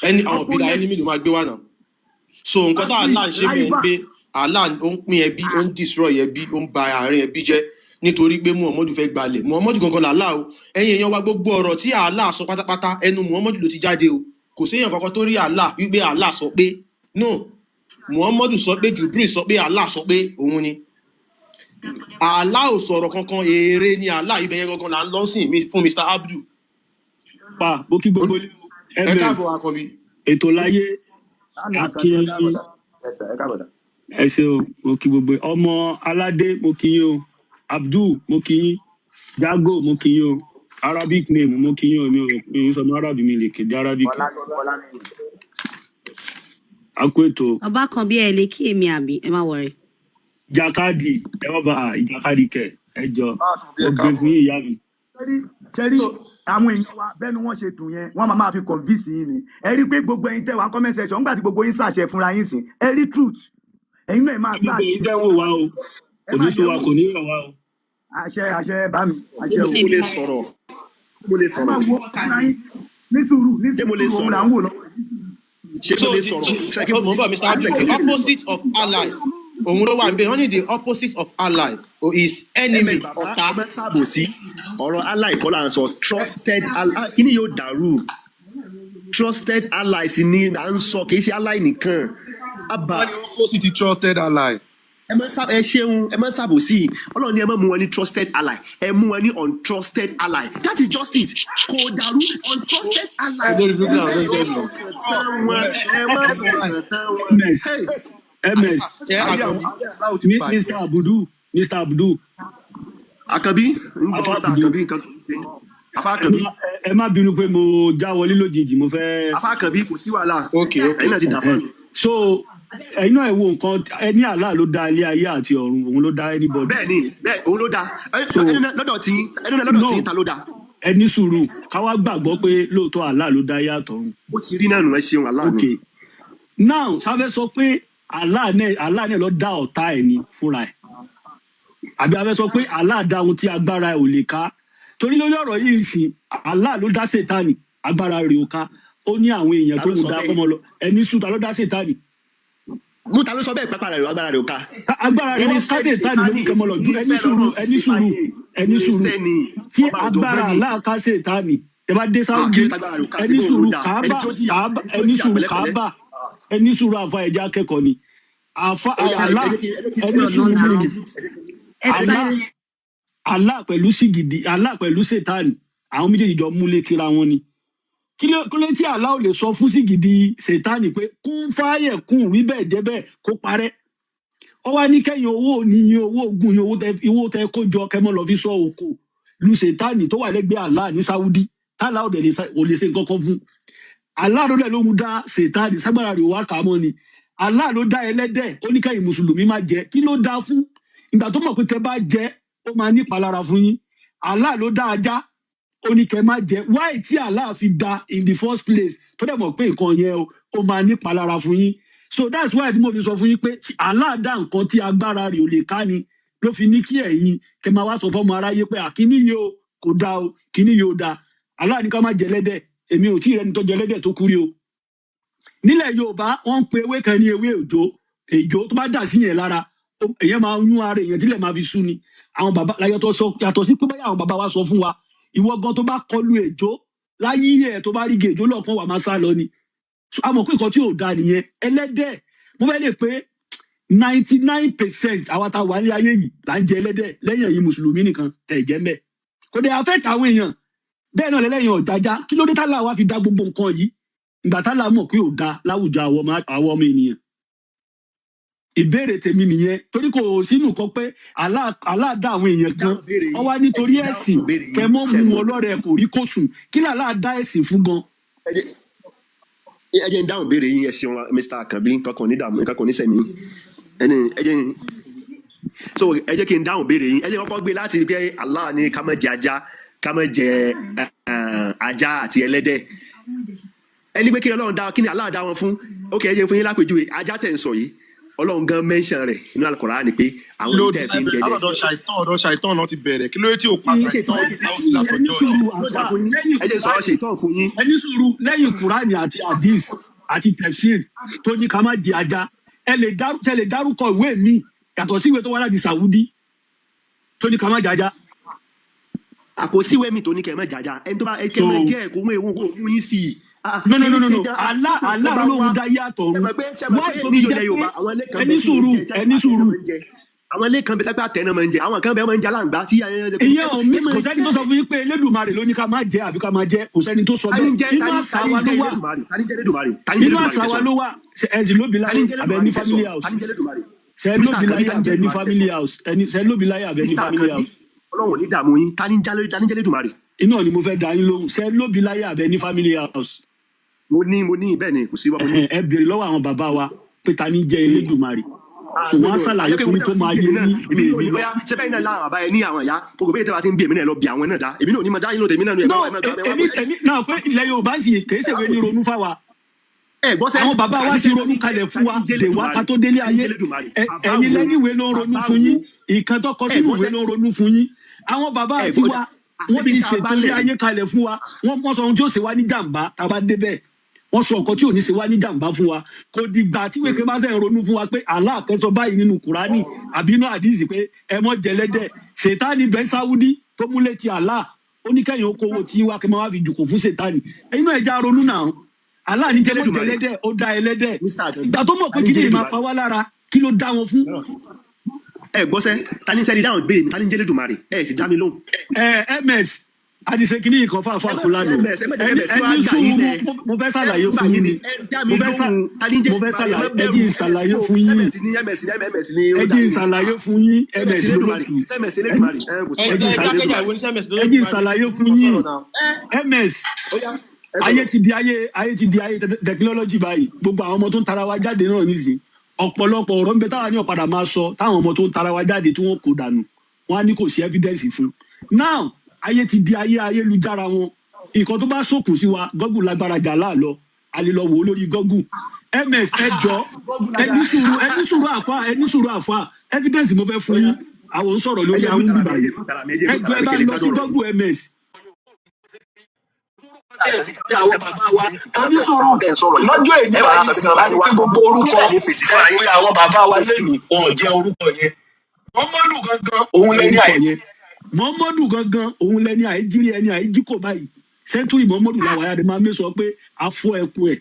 Ẹni àwọn òbí la Opponent. enemy ló máa gbé wá náà. So nǹkan tá Allah ń ṣe mẹ́rin Rival. pé Allah ó ń pín ẹbí, ó ń destroy ẹbí, ó ń ba àárín ẹbí jẹ́ nítorí pé Muhammadu fẹ́ gbalẹ̀. Muhammadu gangan làlá o. Ẹ̀yin èèyàn wa, gbogbo ọ̀rọ̀ tí Allah sọ pátápátá, ẹnu Muhammadu ló ti jáde o. Kò séèyàn kankan tó rí Allah wípé Allah sọ pé no. Muhammadu sọ pé Jubril sọ pé Allah sọ pé òun ni Allah ò sọ̀rọ̀ kankan. Èrè ni Allah. Ibẹ̀ yẹn gangan là ń lọ sìn fún Mr Abdul. Pa mo kí gbogbo ilé o. Ẹ Ms káàbọ̀, akọbi. Ètò láyé. Láàmì àkàndé, ẹ Akin. káàbọ̀ sà. Ẹ káàbọ̀ sà. Ẹ ṣe o. Mo kí gbogbo ọmọ aládé, mo kí yín o. Abdul, mo kí yín. Jago, mo kí yín o. Arabic name, mo kí yín o. Mi ò sọmọ Arabic, mi lè kéde Arabic. Bọ́lá, Bọ́lá mi. A kú ètò. Ọba kan bí ẹ lè kí èmi àbí ẹ má worry. Ìjàkadì, ẹ má ba ìjàkadì kẹ, ẹ jọ. Báàtúndé, Mo ẹ gbé káàbọ̀. fún yín, ìyá mi. Ṣẹ́rí So àwọn èèyàn wa, bẹ́ẹ̀ ni wọ́n ṣe dùn yẹn, wọ́n máa máa fi convince yín ni. Ẹ rí i pé gbogbo ẹ̀yin tẹ́ wà comment section, nígbà tí gbogbo yín ṣàṣẹ fúnra yín sìn, ẹ rí truth, ẹ̀yin náà ẹ máa Gbogbo ṣàṣẹ. yín tẹ́ ń wò wá o, Ẹ kò ní máa sú jẹ́ wa, wò. kò ní rẹ̀ wá o. Àṣẹ, àṣẹ bá mi, àṣẹ o. Ṣé mo lè sọ̀rọ̀? Mo lè Ẹ máa sọ̀rọ̀? wo fúnra yín ní sùúrù, ní Ṣé mo lè sùúrù, òun là sọ̀rọ̀? ń wò lọ́wọ́. Ṣé So mo lè the sọ̀rọ̀? Ṣé kí mo ń bọ̀, Mr Abdul. The opposite of ally. Òun ló wà níbẹ̀. Wọ́n ní the opposite of ally is enemy, Ms bàbá, ọ̀tá. ẹ má ṣàbòsí. Ọ̀rọ̀ ally kọ́ là ń sọ. Trusted ally, kí ni yóò dàrú? Trusted allies ni à ń sọ, kì í ṣe ally nìkan. Abba. Wọ́n ní opposite trusted ally. Ẹ má sá, ẹ ṣeun, ẹ má ṣàbòsí. Ọlọ́run ní ẹ má mú wọn ní trusted ally, ẹ mú wọn ní untrusted ally. That is just it. Kò dàrú. Untrusted ally Olórí burúkú ní làwọn ẹ tó ń jẹ́ má lọ. fọkàn tán wọn, ẹ má fọkàn tán wọn. Ms. Hey. Ms. Ṣé Ayé Àkànbí? àwọn ayé aláwọ̀ ti bàjẹ́. Mr. Abudu, Mr. Abudu. Àkànbí ń gbọ́. Afa Mr. Abudu. Àkànbí, nǹkan tó ń ṣe Afa Ẹ Àkànbí. má ẹ má bínú pé mo já wọlé lójijì, mo fẹ́. Afa Àkànbí, kò sí wàhálà. Ok. Ẹ̀yin náà ti dà fún mi. So ẹ̀yin náà, ẹ wo nǹkan, ẹ ní Allah ló dá ilé ayé àti ọ̀run, òun ló dá anybody. Bẹ́ẹ̀ ni, bẹ́ẹ̀, òun ló dá. So ẹnu náà lọ́dọ̀ tí ẹnu náà lọ́dọ̀ no tí ta ló dá? Ẹ ní sùúrù, ká wá gbàgbọ́ pé lóòótọ́ Allah ló dá ayé àtọ̀run. Bó ti rí náà nù, ẹ ṣeun, Allah Ok. ni. Now, sáfẹ́ sọ pé Allah náà ló dá ọ̀tá ẹ̀ ní fúnra ẹ̀, àbí a fẹ́ sọ pé Allah dá ohun tí agbára ẹ̀ ò lè ká? Torí lórí ọ̀rọ̀ yìí sìn, Allah ló dá Sètánì, agbára rẹ̀ ò ká. Ó ní àwọn èèyàn Ta tó ló ń sọ dá bẹ́ẹ̀? kọ́mọ lọ. Ẹni sùn, ta ló dá Sètánì? Mú, ta ló sọ bẹ́ẹ̀? Pápá rẹ̀, agbára rẹ̀ ò ká. Agbára rẹ̀ wá ká Irinṣẹ́ ni. Sètánì ló ní Sètánì kọ́mọ lọ ju ẹni irinṣẹ́ sùúrù, lọ́rọ̀ fi ẹni ṣe sùúrù, fáyé. Ẹni sùúrù. Irinṣẹ́ ni. Tí Ọba ọ̀jọ̀gbọ́n agbára ni. Allah ká Sètánì, ẹ bá dé Ah, kí Sáúdí, ló tágbára rẹ̀ ò ká sí? ẹni Bóun ló sùúrù dá ẹni Kaaba tí ó jìyà, Kaaba, ẹni tí ó ẹni jìyà sùúrù pẹ̀lẹ́pẹ̀lẹ́. Kaaba, ẹni sùúrù, àfa ẹja akẹ́kọ̀ọ́ ni àfa. Ó yá, ẹ Allah jẹ́ kí ẹ jẹ́ kí ẹni ẹ sùúrù. jẹ́ kí Ẹ Allah silent. Allah pẹ̀lú sìgìdì, Allah pẹ̀lú Sètánì, àwọn méjèèjì jọ múlé tira wọn ni. Kí ló tí Allah ò lè sọ fún sìgìdì Sètánì pé kún fáyẹ̀ kún, wí bẹ́ẹ̀ jẹ́ bẹ́ẹ̀, kó parẹ́? Ó wá ní kẹ́yìn owó níyìn, owó ogun yín, owó tẹ kó jọ, kẹmọ lọ fi sọ oko lu Sètánì tó wà lẹ́gbẹ̀ẹ́ Allah ní Sáúdí, tálá ò dẹ̀ lè ò lè ṣe nǹkan kan fún. Allah ló dẹ̀ lóhun dá Sètánì, ságbára rẹ̀ wá kà á mọ́ ni. Allah ló dá ẹlẹ́dẹ̀, ó ní kẹ́yìn mùsùlùmí má jẹ. Kí ló dá fún ìgbà tó mọ̀ pé tẹ bá jẹ, ó máa ní ìpalára fún yín? Allah ló dá ajá, ó ní kẹ́ má jẹ. Why tí Allah fi dá in the first place, tó dẹ̀ mọ̀ pé nǹkan yẹn o, ó máa ní ìpalára fún yín? So that's why tí mo fi sọ fún yín pé tí Allah dá nǹkan tí agbára rẹ̀ ò lè ká ni, ló fi ní kí ẹ̀yin kẹ́ máa wá sọ fọ́mọ aráyé pé àkíní yìí o kò dáa o, kíní yìí ó dáa. Allah ní ká má jẹ ẹlẹ́dẹ̀. Èmi ò tí ì rẹni tó jẹ ẹlẹ́dẹ̀ tó kú rí o. Nílẹ̀ Yorùbá, wọ́n ń pe ewé kan ní ewé òjò. Èjò tó bá dà sí yẹn lára, èèyàn máa ń yún ara èèyàn tílẹ̀ máa fi sú ni. Àwọn bàbá yàtọ̀ sọ, yàtọ̀ sí pé báyà àwọn bàbá wa sọ fún wa, ìwọ gan tó bá kọlu èjò láyé ẹ̀, tó bá rí igi èjò lọ́ọ̀kan, wà máa sá lọ ni. So, a mọ̀ pé nǹkan tí ò da nìyẹn. Ẹlẹ́dẹ̀, mo fẹ́ lè pé 99% àwa tá a wà ní ayé yìí là ń jẹ ẹlẹ́dẹ̀, lẹ́yìn ẹ̀yin mùsùlùmí nìkan tẹ̀ jẹ́ mbẹ́. Kò dé affect àwọn èèyàn bẹ́ẹ̀ náà lẹ́lẹ́yìn ọ̀jájá. Kí ló dé tálà wa fi dá gbogbo nǹkan yìí, ìgbà tálà mọ̀ pé ò da láwùjọ àwọn ọmọ ènìyàn? Ìbéèrè tèmi nìyẹn, torí kò sínú kan pé Allah dá àwọn èèyàn kan, Dáhùn béèrè ọ yín. wá Ẹ nítorí jẹ́ ẹ̀sìn dáhùn béèrè kẹ yín mọ́ mú ṣẹ́gun. wọn lọ́rẹ̀ kò rí kò sùn. Kí làlá dá ẹ̀sìn fún gan? Ẹ jẹ́ ń dáhùn béèrè yín. Ẹ ṣeun, Mr. Àkànbí. Nǹkan kan ò ní dààmú, nǹkan kan ò ní sẹ̀mí ẹni. Ẹ jẹ́ so ẹ jẹ́ kí n dáhùn béèrè yín. Ẹ jẹ́ kọ́kọ́ gbé láti rí pé Allah ní ká má jẹ ajá, ká má jẹ ajá àti ẹlẹ́dẹ̀. Ẹni pé kí ni Ọlọ́run dá, kí ni Allah dá wọn fún? Ok, ẹ jẹ́ fún yín lápèjúwe. Ajá tẹ̀ ń sọ yìí, Ọlọ́run gan mention rẹ̀ nínú Al-Qur'an ni pé àwọn ló yìí tẹ̀ fi ń dẹdẹ. Látọ̀dọ̀ ṣàìtàn, ọ̀dọ̀ ṣàìtàn náà ti bẹ̀rẹ̀. Kí ló dé tí ò pa Kí ṣàìtàn ṣètàn ní Saudi Ẹni látọjọ́ yìí? sùúrù, Yóò dá àfà fún yín. Lẹ́yìn Ẹ jẹ́ sọ̀rọ̀ Kùránì, ṣètàn fún yín. ẹni sùúrù, lẹ́yìn Kùránì àti hadith àti tefsir tó ní ká má jẹ ajá, ẹ lè dárúkọ ìwé mi yàtọ̀ sí ìwé tó wá láti Saudi tó ní ká má jẹ ajá? Àkòsíwèé mi tó ní kẹ́ ẹ má jàjà, ẹni tó bá ẹ kẹ́ So ẹ má jẹ́ ẹ̀ kó mú ewu mú yín sí i. Ah, No, no, kì no, í no, ṣe no. dá Allah tí nǹkan Allah bá ló lóun wá dá yàtọ̀ ṣe ọ̀run. mọ̀ pé ṣe mọ̀ Why pé tó ní fi ilẹ̀ jẹ́ pé Yorùbá, àwọn ilé kan ẹni bẹ tí wọ́n sùúrù, jẹ tí ẹni àtẹ náà sùúrù. máa ń jẹ. Àwọn ilé kan bẹ tẹ́pẹ́ àtẹ náà máa ń jẹ, àwọn kan bẹ máa ń jẹ aláǹgbá tí Ìyẹn ò mí. ẹ máa Kò sẹ́ni jẹ. tó sọ fún yín pé Elédùmarè ló ní ká má jẹ àbí ká má jẹ. Kò sẹ́ni tó sọ Tani bẹ́ẹ̀. ń jẹ Inú tani àṣà tani wa ń ló jẹ wà. Elédùmarè? Tani ń jẹ Elédùmarè? Tani ń jẹ Inú Elédùmarè àṣà wa tẹsán? ló wà. Ṣé ẹ sì lóbi Tani láyé ń jẹ àbẹ Elédùmarè ní tẹsán? family house? Tani ń jẹ Elédùmarè? Ṣé ẹ Mr. lóbi Àkànbí, láyé tani ń jẹ àbẹ ní Elédùmarè family tẹsán? house? Ẹni ṣé ẹ lóbi láyé àbẹ ní Mr. family Àkànbí, house? Ọlọ́run ò ní dààmú yín. Tani ń jẹ Elédùmarè? Iná ni mo fẹ́ dá yín lóhùn. Ṣé ẹ lóbi láyé àbẹ ní family house? Mo ní, bẹ́ẹ̀ ni, kò sí wá, mo ní. Ẹ̀hẹ̀n, ẹ béèrè lọ́wọ́ àwọn bàbá wa pé ta ní jẹ́ Elédùmarè. Ah, So no, wọ́n á no, ṣàlàyé àjọkẹ́ fún ìwé yín tó tẹ́wà ti máa ń bí yé èmi náà, yín èmi ju náà ò ní èmi lọ. bóyá ṣé bẹ́ẹ̀ náà láwọn àbá ẹ ní àwọn ìyá gbogbo bẹ́ẹ̀ tẹ́wà ti ń bí èmi náà lọ bí àwọn náà dá, èmi náà ò ní máa dá yín lóde, èmi náà ní ẹ No, bá wà, ẹ má gbà, ẹ má èmi gbọ́. èmi náà pé ilẹ̀ Yorùbá sì kìí Ẹ ṣèwé wá ní kò sí ronú fáwa. Ẹ gbọ́ sẹ́. Àwọn bàbá wa Àníṣe ti ronú tani jẹ́ kalẹ̀ fún tani wa ń jẹ́ dè wá ká Elédùmarè? tó délé Tani ń ayé. jẹ́ Elédùmarè? Bàbá Ẹ̀yin wo? lẹ́niwé ló ń ronú Bàbá fún wo? yín, ìkan tó kọ Ẹ sínú gbọ́ ìwé sẹ́. ló ń ronú fún yín. Àwọn bàbá Ẹ àti gbọ́ wa, wọ́n àṣebí ti tá a bá ṣètò ilé lẹ̀ ayé kalẹ̀ fún wa. Wọ́n mọ̀ sọ ohun tí ó ṣe wá ní jàǹbá tá a bá débẹ̀. Wọ́n sọ nǹkan tí ò ní ṣe wá ní jàǹbá fún wa. Kò dìgbà tí wèké bá sẹ̀ ń ronú fún wa pé Allah kan sọ báyìí nínú Kùránì àbí inú àdìsí pé ẹ mọ́ jẹlẹ́dẹ̀. Ṣètánì bẹ́ Sáwúdí tó múlẹ̀ ti Allah, ó ní kẹ́yìn okòwò tí wá kí n máa wá fi jùkò fún ṣètánì. Ẹ̀yin náà ẹ já ronú náà. Allah ní jẹ́ mọ́ Elédùmarè. jẹlẹ́dẹ̀, ó dá ẹlẹ́dẹ̀. Mr. Àjọyọ̀. Ìgbà tó mọ̀ pé Ta ni kí ni jẹ́ máa Elédùmarè? pa wá lára, kí ló dá wọn fún? Ẹ gbọ́ sẹ́, ta ní sẹ́ni dáhùn béèrè mi, ta ní jẹ́ Elédùmarè? Ẹ sì dá mi lóhùn. Ẹ ms àdìsẹ kìíní yìí kan fáfá Ẹ má fún lánàá. ms, ẹ má jẹ́ Ẹni ms wá ẹni gbà yín sùúrù, lẹ̀. mo fẹ́ Ẹ ṣàlàyé gbà fún yín yín ni, ni. ẹ dá mi Mo fẹ́ ṣà lóhùn. Ta ní jẹ́ mo fẹ́ Elédùmarè? Ẹ má ṣàlàyé, ẹ bẹ̀rù. jí n Ms ṣàlàyé kò, fún yín. ms ní ms ní ms ní Ẹ ó dá jí n mi. ṣàlàyé fún yín, ms ms Elédùmarè, lólótù. ms Elédùmarè, ẹ kò sí Ẹ jí ms n ṣàlàyé Elédùmarè. ẹ jí n ṣàlàyé fún Wọ́n yín. sọ̀rọ̀ náà. Ms, Ó yá, ẹ ayé sọ̀rọ̀. ti di ayé, ayé ti di ayé technology báyìí. Gbogbo àwọn ọmọ tó ń tara wa jáde náà nísìnyí, ọ̀pọ̀lọpọ̀ ọ̀rọ̀ ń bẹ táwa ní ọ̀padà máa sọ, táwọn ọmọ tó ń tara wa jáde tí wọ́n kò dànù, wọ́n á ní kò sí evidence fún. Now ayé ti di ayé ayélujára wọn. Nǹkan tó bá sókun sí wa, Google lágbára jà láàlọ, a lè lọ wò ó lórí Google. Ms, ẹ jọ, Google ẹ ní lágbára. sùúrù, ẹ ní sùúrù àfa, ẹ ní sùúrù àfa. Evidence mo fẹ́ Ó fún yá, yín. Àwọn ń sọ̀rọ̀ ẹ lórí jẹ́ àwọn mú tara bíbá mi, ẹ yìí. jẹ́ mú tara mi, ẹ jẹ́ Ẹ mú jọ, tara ẹ mi bá kí lè lọ sí gbádùn ọ̀rọ̀ mi. Google ms. Àwọn bàbá wa ẹni sùúrù lọ́jọ́ èyí báyìí sì bá ní pé gbogbo orúkọ ẹ pé àwọn bàbá wa lẹ́yìn wọn ò jẹ́ orúkọ yẹn. Muhammadu gangan òun lẹni orúkọ àìjí. yẹn, Muhammadu gangan òun lẹni àìjírí, ẹni àìjí kò báyìí. Sẹńtúrì Muhammadu làwọn ayáde máa ń sọ pé afọ ẹkú ẹ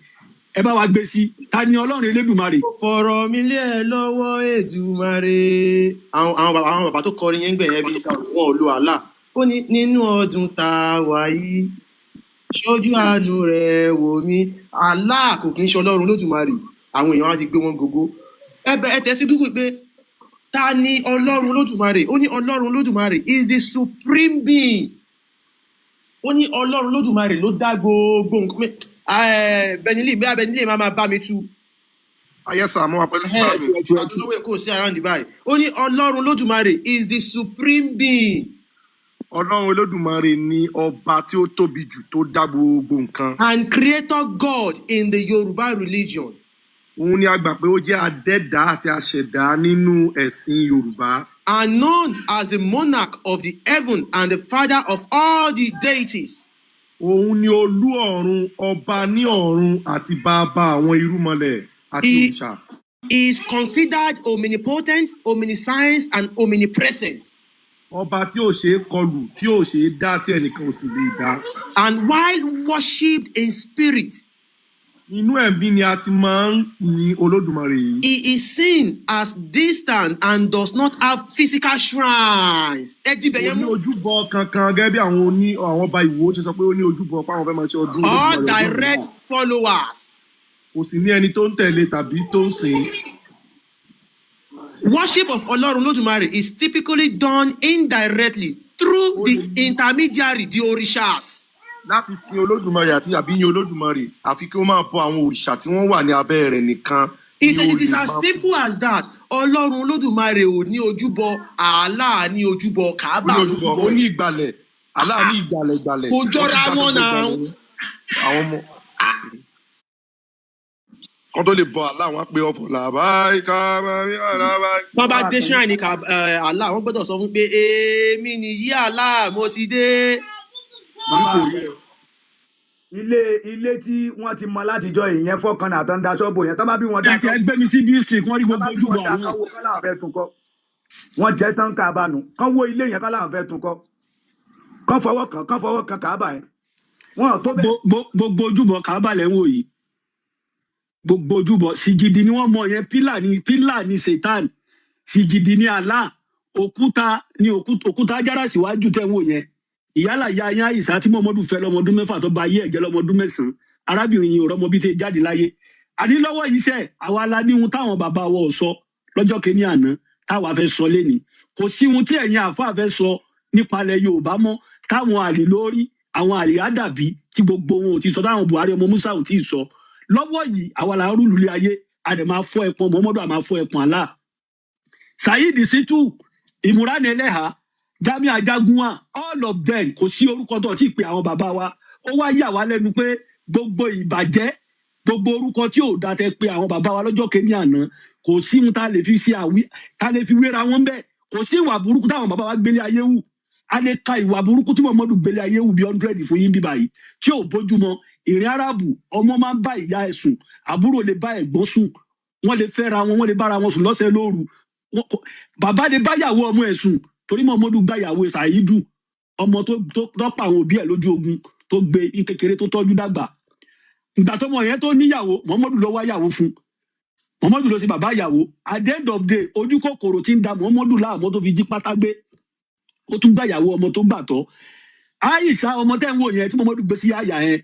ẹ bá wa gbé sí ta ni Ọlọ́run Elédùmarè. Fọ̀rọ̀ mi lé ẹ lọ́wọ́ Èdùmàrè. Àwọn bàbá tó kọrin yẹn ń gbẹ̀yẹn bí wọn ò lo àlá. Ó ní nínú ọdún tá a wà yìí, ṣojú àánú rẹ̀ wò mí. Allah kò kí ń ṣe Ọlọ́run Olódùmarè. Àwọn èèyàn á ti gbé wọn gógó. Ẹ bẹ ẹ tẹ̀ sí Google pé ta ni Ọlọ́run Olódùmarè? Ó ní Ọlọ́run Olódùmarè is the supreme being. Ó ní Ọlọ́run Olódùmarè ló dá gbogbo nǹkan. Benili bí Benili máa bá mi tú. Ayé sà, mo wà pẹ̀lú bá mi. Ẹtù ẹtù. Lọ́wọ́ èkó sí around báyìí. Ó ní Ọlọ́run Olódùmarè is the supreme being Ọlọ́run Olódùmarè ni ọba tí ó tóbi jù tó dá gbogbo nǹkan. and creator God in the Yoruba religion. Òun ni a gbà pé ó jẹ́ adẹ́dá àti aṣẹ̀dá nínú ẹ̀sìn Yorùbá. And known as the monarch of the heaven and the father of all the deities. Òun ni olú ọ̀run, ọba ní ọ̀run àti bàbá àwọn irúnmọlẹ̀ àti He òrìṣà. is considered omnipotent, omniscience, and omnipresent. Ọba tí ò ṣeé kọlù, tí ò ṣeé dá, tí ẹnìkan ò sì lè dá. And while worshipped in spirit, Inú ẹ̀mí ni a ti máa ń yin Olódùmarè yìí. he is seen as distant and does not have physical shrines. Ẹ dibẹ̀ Kò yẹn ní mú. ojúbọ kankan gẹ́gẹ́ bí àwọn oní àwọn ọba Ìwó ṣe sọ pé ó ní ojúbọ páwọn fẹ́ máa ṣe ọdún Or Olódùmarè ọdún direct náà. followers. Kò sì ní ẹni tó ń tẹ̀lé tàbí tó ń sìn ín. Worship of Ọlọ́run Olódùmarè is typically done indirectly through Ó the lè intermediary, the orishas. láti sin Olódùmarè àti àbí yin Olódùmarè, àfi kí ó máa bọ àwọn òrìṣà tí wọ́n wà ní abẹ́ rẹ̀ nìkan ni It, ó it is lè as máa simple as that. Ọlọ́run Olódùmarè ò ní ojúbọ, Allah ní ojúbọ, ó Kaaba ní ojúbọ, lójúbọ ó ní ẹ̀. ìgbàlẹ̀, Allah ní ìgbàlẹ̀ ìgbàlẹ̀. Kò Wọ́n ti jọra dá wọn gbogbo náà. ìgbàlẹ̀ yẹn. Àwọn ọmọ kan tó lè bọ Allah, wọn á pe ọfọ̀ làbáyíká mami àlàbáyíká. Wọ́n bá dé shrine ká Allah, wọ́n gbọ́dọ̀ sọ fún pé èmi nìyí Allah, mo ti dé. Torí Bàbá kò rí ẹ. ilé tí wọ́n ti mọ látijọ́ ìyẹn fọ́kànnà àtọ́ ń da ṣọ́ọ̀bù yẹn tọ́ bá bí wọ́n dá Ẹ ti ẹ gbé mi sí district, wọ́n rí tọ́ gbogbo bá bí ojúbọ wọ́n dá àwọn. kán wo kán láwọn fẹ́ tún kọ́. Wọ́n jẹ́ tán káàbà nù, kán wó ilé yẹn kán láwọn fẹ́ tún kọ́, kán fọwọ́ kan káàbà yẹn, wọn ò tó bẹ́ẹ̀. Gbogbo ojúbọ Kaaba lẹ ń wò yìí, gbogbo ojúbọ sìgìdì ni wọ́n mọ yẹn. Pílà ni Satan, sìgìdì ni Allah, òkúta ni òkúta jára síwájú tẹ́ ń wò yẹn. Ìyálà ya yín àyíṣà tí Muhammadu fẹ́ lọ́mọdún 6 tó ba ayé ẹ̀jẹ̀ lọ́mọdún 9, arábìnrin yìí ò rọ́mọ bí tẹ́ jáde láyé. Àní lọ́wọ́ yìí sẹ́, àwa la ní ohun táwọn bàbá wa ò sọ lọ́jọ́ kìíní àná táwa fẹ́ sọ lénìí. Kò sí ohun tí ẹ̀yin àáfàá fẹ́ sọ nípa ilẹ̀ Yorùbá mọ́ táwọn àlè lórí àwọn àlè àdàbí tí gbogbo wọn ò ti sọ, táwọn Buhari ọmọ Musa ò tí ì sọ. Lọ́wọ́ yìí àwa là ń rúlù ilé ayé, a dẹ̀ máa fọ́ ẹpọn Muhammadu, a máa fọ́ ẹpọn Allah. Saheed Shittu, Imran Eleha, Jamiu Ajagunwa, all of them, kò sí orúkọ tó ti pè àwọn bàbá wa. Ó wá yà wá lẹ́nu pé gbogbo ìbàjẹ́, gbogbo orúkọ tí ò da tẹ pé àwọn bàbá wa lọ́jọ́ kìíní àná, kò sí ohun tá a lè fi ṣe àwí tá a lè fi wéra wọn bẹ́ẹ̀. Kò sí ìwà burúkú táwọn bàbá wa gbélé ayé wù. A lè ka ìwà burúkú tí Muhammadu gbélé ayé wù bí 100 fún yín bíbá yìí tí ò bójúmọ́. Ìrìn Arábù, ọmọ máa ń bá ìyá ẹ̀ sùn, àbúrò lè bá ẹ̀gbọ́n sùn, wọ́n lè fẹ́ra wọn, wọ́n lè bára wọn sùn lọ́sẹ̀ lóru. Bàbá lè bá yàwó ọmọ ẹ̀ sùn, torí Muhammadu gbá ìyàwó Sàyídù, ọmọ tó pa àwọn òbí ẹ̀ lójú ogun, tó gbé ní kékeré, tó tọ́jú dàgbà. Ìgbà tọmọ yẹn tó níyàwó, Muhammadu lọ wáyàwó fún, Muhammadu ló ṣe bàbá ìyàwó. At the end of day, ojú kòkòrò tí ń da Muhammadu láàmú tó fi jí pátá gbé, ó tún gbàyàwó ọmọ tó gbà tọ́. Àìsà, ọmọ tẹ́ ń wò yẹn tí Muhammadu gbé sí àyà yẹn,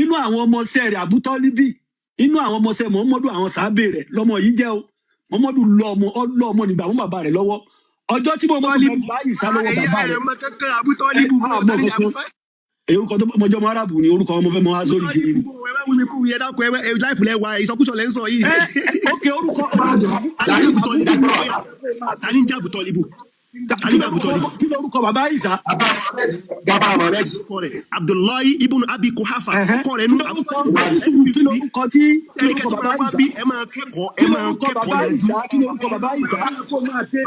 inú àwọn ọmọọṣẹ́ rẹ̀, Àbútọ́líbì, inú àwọn ọmọọṣẹ́ Muhammadu, àwọn sàábè rẹ̀ lọmọ yìí jẹ́ o. Muhammadu lọ ọmọ, ọlọ ọmọ nígbà mú bàbá rẹ̀ lọ́wọ́. Ọjọ́ tí Muhammadu fẹ́ Tọ́líbù gba Àìsà lọ́wọ́ ẹ̀yà bàbá rẹ̀ ẹ̀ mọ kankan. Àbútọ́líbù ẹ bò àmọ́ tani kankan Àbútọ́ èyí orúkọ tó mọjọ́ mọ Arábù ni orúkọ ọmọ fẹ́ mọ azórí kiri Àbútọ́líbù ni. bò, ẹ má wí mi kú ẹ dákun, ẹ láìfù lẹ wà, ìsọkúsọ lẹ ń sọ yìí. Ẹ ok, orúkọ Tani Àbútọ́líbù? Óyá, tani ń jẹ́ Àbútọ́líbù? Tani kí ń jẹ́ Àbútọ́líbù? Kí lorúkọ bàbá Àìsà? Gaba Mohammed. Ọkọ rẹ̀ Abdullahi ibùn Abi Kuhafa. Ẹ̀hẹ́. Ọkọ rẹ̀ Kí nú lorúkọ Àbútọ́líbù ẹni ẹ sì sùúrù, fi kí lorúkọ tí kí ẹni lorúkọ kẹtọ bàbá máa wá Àìsà? bí ẹ máa kẹ́kọ̀ọ́, ẹ Kí máa lorúkọ kẹ́kọ̀ọ́ bàbá yanjú. Àìsà? Kí lorúkọ bàbá Àìsà?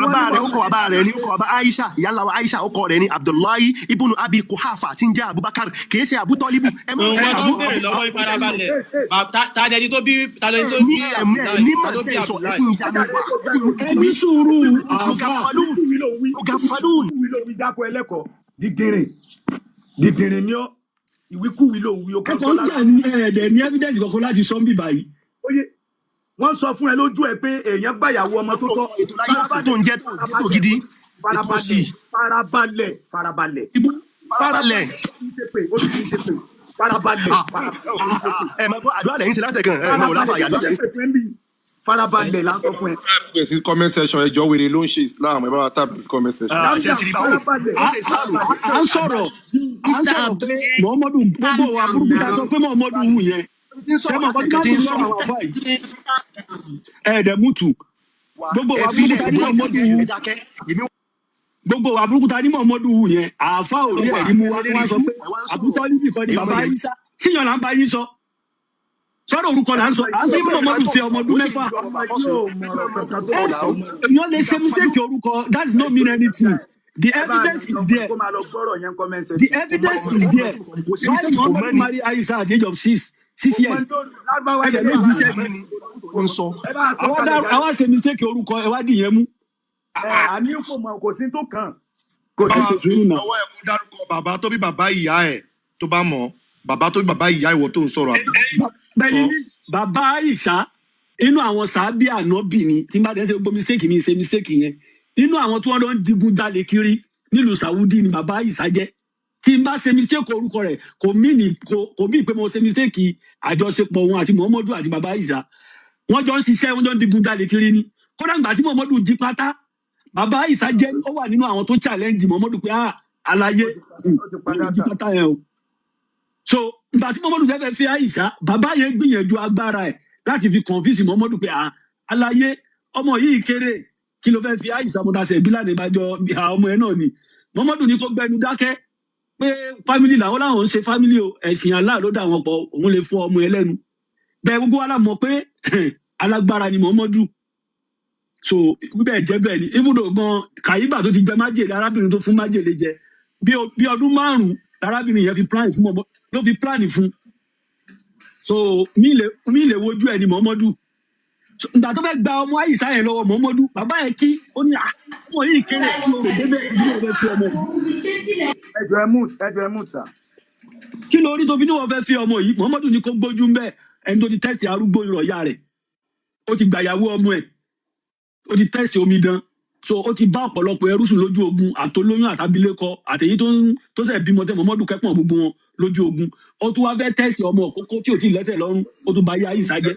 Bàbá rẹ̀, ọkọ bàbá rẹ̀ ní, ọkọ bàbá Aisha, ìyá wa Aisha, ọkọ rẹ̀ ní Abdullahi ibùn Abi Kuhafa tí ń jẹ́ Abubakar, kìí ṣe Àbútọ́líbù. Ẹ máa Nǹkan tó kẹ́kọ̀ọ́. ń béèrè lọ́wọ́ yín, farabalẹ̀. Ta ni ẹni tó bí, ta ni ẹni tó Ní bí ẹ̀mí ẹ̀ Abdullahi? nímọ̀ Ta ló bí tẹ́ ẹ sọ, ẹ Abdullahi? sì ń yanu wa, ẹ sì ń Ẹ ní sùúrù, àáfà. Mugafalun, mugafalun. Ìwíkúwí ló wí, dákọ ẹlẹ́kọ̀ọ́. Dídìrín dídìrín ni ọ́, ìwíkúwí ló ń wí, ó Ẹ kàn sọ kàn ń jà lásán. ní ẹ̀ẹ́dẹ̀ ní evidence kankan láti sọ ń bì báyìí. Oye, wọ́n sọ fún ẹ lójú ẹ pé èèyàn gbàyàwó ọmọ tó tó tọ́. sọ ètò láyé òfò tó ń jẹ́ tó jẹ́ tó gidi, ètò òsì. Farabalẹ̀, farabalẹ̀, farabalẹ̀, Ibú farabalẹ̀. farabalẹ̀. Ó ti ṣe pé, ó ti ṣe pé, farabalẹ̀. Ah, Farabalẹ̀, ó ti ṣe pé. Ẹ máa gbọ́ àdúrà lẹ́yìn sí látẹ̀kàn, ẹ máa wò láfà Farabalẹ̀, àdúrà ṣé lẹ́yìn. pé fún ẹ bí? Farabalẹ̀ là ń sọ fún ẹ. Type ẹ̀ sí comment section, ẹjọ́, wèrè ló ń ṣe Islam, ẹ bá wa type sí comment section. Ah, ṣe ti rí báwo Farabalẹ̀. ó ṣe Islam. À ń sọ̀rọ̀, à ń Mr. sọ̀rọ̀ pé Abdul, Muhammadu calm gbogbo wa down burúkú tá a now. sọ pé Muhammadu wù yẹn, Tí ń ṣé sọ̀rọ̀ mo kọ́ tí látẹ̀kàn bá tí ń dùn sọ̀rọ̀. lọ́rọ̀ àwọn Mr. àfáà yìí? Abdul, calm down. Ẹ̀ẹ́dẹ̀ mútu Wa gbogbo ẹ wa burúkú filẹ̀ tá a ní gbogbo Muhammadu ẹ wù, dákẹ́, èmi gbogbo wa burúkú tá a ní Muhammadu wù yẹn, àáfà ò rí wà ẹ̀rí mú wa ẹ wá lérí sọ ibú, pé ẹ wá ń sọ̀rọ̀. Àbútọ́líbì kọ́ ni Èmi mọ bàbá yẹn. Àìsà síyàn là ń bá yín sọ sọ́dọ̀ orúkọ là ń sọ, à ń sọ pé Mímọ̀ Muhammadu tó fi ń ọmọ sọ ọdún ó sì 6. ń Ọmọ bá yóò fọ́sùn mọ̀rọ̀ kankan tó Ẹ ọ̀rọ̀ sọ náà. mọ́. Èèyàn lè ṣe mistake orúkọ, that's not mean anything. The Ẹ bá evidence sọ is fún ẹ there. kó máa lọ gbọ́rọ̀ yẹn comment The section. Kò mọ evidence is there. Kò ṣe Why mistake, kò mọ́ Muhammadu ni. marry Aisha at the age of six six kò mọ years tó lárúbáwá Ẹ̀jẹ̀ yẹn ló ló jíṣẹ́. Kò mọ́ ni ó ń sọ. Ẹ bá sọ Àwa kalẹ̀ dá jáde. àwa ṣe mistake orúkọ, ẹ wá dìyẹn mú. Ẹ àní kò mọ, kò sí tó kàn, kò Ẹ sí. ṣe Báwa sùúrù náà. ọwọ́ ẹ̀ kó dárúkọ bàbá tó bí bàbá ìyá ẹ̀ tó bá mọ̀, bàbá tó bí bàbá ìyá ìwọ tó ń sọ̀rọ̀ àbí sọ. Bàbá Aisha, inú àwọn sàábì ànábì ni. Tí n bá dẹ́ ṣe gbogbo mistake mi, ṣe mistake yẹn, inú àwọn tí wọ́n lọ ń digun jalè kiri nílùú Saudi ni bàbá Aisha jẹ́. Tí n bá ṣe mistake orúkọ rẹ̀, kò mí ní kò mí pé mo ṣe mistake àjọṣepọ̀ òun àti Muhammadu àti bàbá Aisha. Wọ́n jọ ń ṣiṣẹ́, wọ́n jọ ń digun jalè kiri ni. Kódà ìgbà tí Muhammadu jí pátá, bàbá Aisha jẹ́ ó wà nínú àwọn tó challenge Muhammadu pé, ah, alaye, Ó ti pa ó jí dátà. pátá yẹn o. So ìgbà tí Muhammadu fẹ́ fẹ́ fi Aisha, bàbá yẹn gbìyànjú agbára ẹ̀ láti fi confuse Muhammadu pé, ah, alaye, ọmọ yìí kéré, kí ló fẹ́ fi Aisha mọ́tàṣẹ́ ìbílẹ̀ ìbájọ́ ọmọ ẹ̀ náà ni. Muhammadu ní kó gbẹnu dákẹ́ pé family làwọn, làwọn ń ṣe family o, ẹ̀sìn Allah ló dà wọ́n pọ̀, òun lè fún ọmọ ẹ lẹ́nu bẹ́ẹ̀. Gbogbo wa la mọ̀ pé alágbára ni Muhammadu. So wíbẹ̀ jẹ́ bẹ́ẹ̀ ni, ibùdó gan kàyíbà tó ti jẹ májèlé, arábìnrin tó fún májèlé jẹ bí ọdún 5, arábìnrin yẹn fi plan fún ọmọ ló fi plan fún. So mi lè wojú ẹ ní Muhammadu. So, ìgbà tó fẹ́ gba ọmọ Àyíṣà yẹn lọ́wọ́ Muhammadu, bàbá yẹn kí ó ní, "Ah, ọmọ yìí kéré, kí ló rò débẹ̀ bí wọ́n fẹ́ fi ọmọ yìí?" Ẹ jọ, ẹ mute, ẹ jọ, ẹ mute sir. Kí ló rí tó fi ní wọ́n fẹ́ fi ọmọ yìí? Muhammadu ní kó gbójú ń bẹ́, ẹni tó ti tẹ̀sí arúgbó ìrọ̀yà rẹ̀, ó ti gbàyàwó ọmọ ẹ̀, ó ti tẹ̀sí omidan. So ó ti bá ọ̀pọ̀lọpọ̀ ẹrú sùn lójú ogun, àtolóyún àtàbílẹ̀kọ àtèyí tó ń tó sẹ̀ bímọ tẹ Muhammadu kẹ́pọ̀n gbogbo wọn lójú ogun. Ó tún wá fẹ́ tẹ̀sí ọmọ òkókó tí ò tí ì lẹ́sẹ̀ lọ́rùn, ó tún bá yá Àyíṣà jẹ́.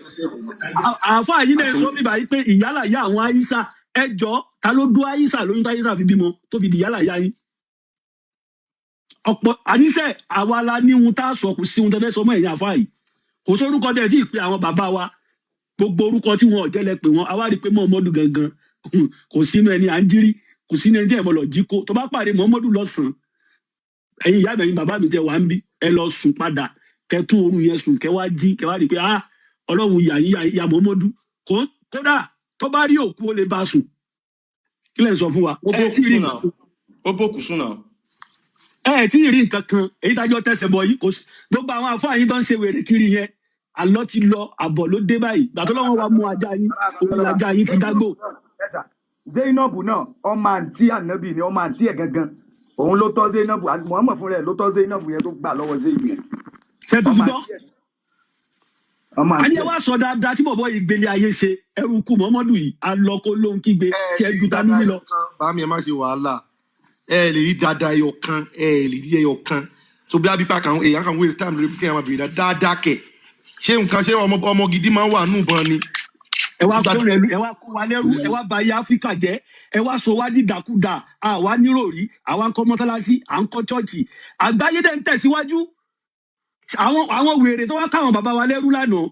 Àáfàá yìí náà sọ bíbá yìí pé ìyálà yá àwọn Àyíṣà, ẹ jọ, ta ló dó Àyíṣà lóyún tó Àyíṣà fi bímọ tó fi di ìyálà yá yín? Ọ̀pọ̀ àníṣe àwa la ní ohun tá a sọ, kò sí ohun tẹ́ fẹ́ sọ mọ́ ẹ̀yìn àáfàá yìí. Kò sórúkọ tẹ́ ẹ tí ì pé àwọn bàbá wa, gbogbo orúkọ tí wọn ò jẹ́lẹ̀ pé wọn. Àwa rí i pé Muhammadu gangan kò sínú ẹni à ń jírí, kò sínú ẹni tí ẹ̀ bọ̀lọ̀ jí kó tó bá pàdé Muhammadu lọ́sàn-án. Ẹ̀yin ìyá mi, ẹ̀yin bàbá mi tẹ́ wà ń bí, ẹ lọ sùn padà, kẹ́ tún oorun yẹn sùn, kẹ́ wá jí, kẹ́ wá rí i pé, ah, Ọlọ́run yà yín ya Muhammadu. Kódà tó bá rí òkú, ó lè bá a sùn. Kí lẹ̀ ń sọ fún wa? Ó Ẹ bókù tí ì rí sùn náà. nǹkan. Ó bókù sùn náà. Ẹ ẹ tí ì rí nǹkan kan èyí tájọ tẹsẹ̀ bọ̀ yìí. Kò sí gbogbo àwọn àfáà yín tó ń ṣe wèrè kiri yẹn. Àlọ́ ti lọ, àbọ̀ ló dé báyìí. Gbà tó lọ́wọ́ wa mú ajá yín, òun lajá yín ti dágbò. Ẹ̀sà Zainab náà, ọmọ àǹtí ànábì ni, ọmọ àǹtí ẹ̀ gangan. Òun ló tọ́ Zainab. Muhammad fúnra ẹ̀ ló tọ́ Zainab yẹn tó gbà lọ́wọ́ Zainab yẹn. Ṣe tó ti Ọmọ gbọ́? àǹtí ẹ̀, ọmọ A ní àǹtí ẹ ẹ̀. wá sọ dáadáa tí bọ̀bọ̀ yìí gbélé ayé ṣe. Ẹrú kú Muhammadu yìí alọ́kó ló ń kígbe Ẹ tí ẹ lè rí ju ta dáadáa níbí ẹyọ lọ. kan. Bámi, ẹ má ṣe wàhálà. Ẹ lè rí dáadáa ẹyọ kan, ẹ lè rí ẹyọ kan tó bí abípa kan. Èèyàn kan waste time lórí kí ẹ máa bèrè dáadáa kẹ. Ṣé nǹkan ṣé ọmọ ọmọ gidi máa ń wà nù bọ́n ni? Ẹ wá tí kó dáadáa rẹ, ẹ wá kó wa lẹ́rú, ẹ wá ba ayé Áfíríkà jẹ́, ẹ wá sọ wá dídàkudà. Àwa níròrí, àwa ń kọ́ mọ́tálásí, à ń kọ́ chọ́ọ̀chì. Àgbáyé dẹ̀ ń tẹ̀síwájú. Àwọn wèrè tó wá káwọn bàbá wa lẹ́rú lánàá,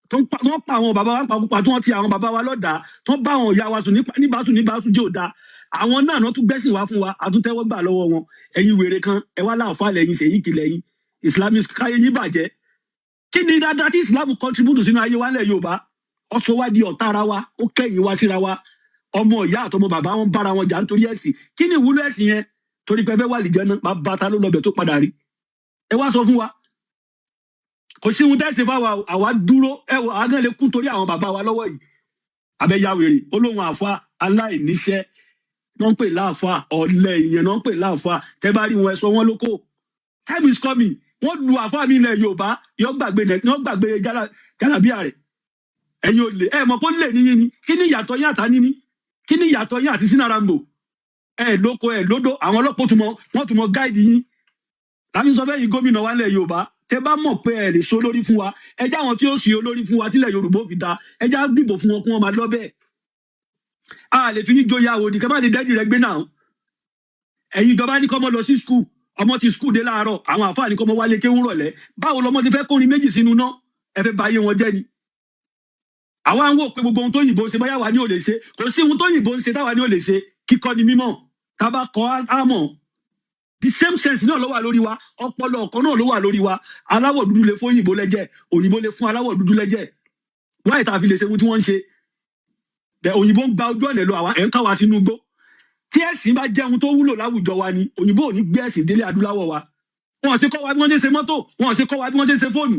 tó ń pa àwọn bàbá wa ń pakúpa, tó ń ti àwọn bàbá wa lọ́dàá, tó ń bá àwọn ìyá wa sùn níbàásùn níbàásùn jẹ́ òda. Àwọn náà náà tún gbẹ́sìn wá fún wa, àtúntẹ́wọ́ gbà lọ́wọ́ wọn. Ẹ̀yin wèrè kan, ẹ wá láàfáà lẹ́yìn, ṣèyí kì lẹ́yìn Islamic. Káyé yín bàjẹ́. Kí ni dáadáa tí Islam contribute sínú ayé wa ńlẹ̀ Yorùbá? Ó sọ wá di ọ̀tá ara wa, ó kẹ́yìn wá síra wa. Ọmọ ìyá àtọmọ bàbá wọn bára wọn jà nítorí ẹ̀sìn. Kí ni ìwúlò ẹ̀sìn yẹn? Torí pé ẹ fẹ́ wà lìjẹ́ náà, bàbá ta ló lọbẹ̀ tó padà rí? Ẹ wá sọ fún wa. Kò sí ohun tẹ́sí fáwa o, àwa dúró. Ẹ wò, àwa gan lè kú torí àwọn bàbá wa lọ́wọ́ yìí. Abẹ́yá wèrè olóhùn àfa aláìníṣẹ́ náà ń pè láàfa. Ọ̀lẹ ìyẹn náà ń pè láàfa. Tẹ́ bá rí wọn, ẹ sọ wọn lóko. Time is coming, wọ́n lu àfa mi ilẹ̀ Yorùbá yọ gbàgbé yọ gbàgbé jálàbíà rẹ̀. Ẹ̀yin ò lè ẹ mọ̀ pé ó lè níyìn ni. Kí ni ìyàtọ̀ yín àtà níní? Kí ni ìyàtọ̀ yín àti sinarambo? Ẹ lóko, ẹ lódò. Àwọn ọlọ́pàá tún mọ, wọ́n tún mọ guide yín. Tàbí sọ fẹ́ yìí, gómìnà wa nílẹ̀ Yorùbá, tẹ bá mọ̀ pé ẹ lè so olórí fún wa, ẹ jẹ́ àwọn tí ó sì olórí fún wa tílẹ̀ Yorùbá ó fi da, ẹ jẹ́ á dìbò fún wọn kí wọ́n máa lọ bẹ́ẹ̀. A lè fi yín joyè àwòdì kẹ́ má lè dẹ́jì rẹ gbé náà. Ẹ̀yin ìjọba ní kọ́mọ lọ sí school, ọmọ ti school dé láàárọ̀, àwọn àfáà ní kọ́mọ wálé kéwú rọ̀lẹ́. Báwo lọmọ ti fẹ́ kórin méjì sínú náà? Ẹ fẹ́ ba ayé wọn jẹ́ ni. Àwa ń wò pé gbogbo ohun tó yìnbó ṣe báyà wà ní ò lè ṣe. Kò sí ohun tó yìnbó ń ṣe táwa ní ò lè ṣe. Kíkọ́ ni mímọ̀, tá a bá kọ́ á mọ̀. The same sense náà ló wà lórí wa, ọpọlọ ọ̀kan náà ló wà lórí wa. Aláwọ̀ dúdú lè fún òyìnbó lẹ́jẹ̀, òyìnbó lè fún aláwọ̀ dúdú lẹ́jẹ̀. Wáyé tá a fi lè ṣe ohun tí wọ́n ń ṣe bẹ́ẹ̀? Òyìnbó ń gba ojú ọ̀nà lọ, àwa ẹ̀ ń ká wa sínú igbó. Tí ẹ̀sìn bá jẹ́ ohun tó wúlò láwùjọ wa ni, òyìnbó ò ní gbé ẹ̀sìn délé adúláwọ̀ wa. Wọn ò ṣe kọ́ wa bí wọ́n ṣe ń ṣe mọ́tò, wọn ò ṣe kọ́ wa bí wọ́n ṣe ń ṣe fóònù,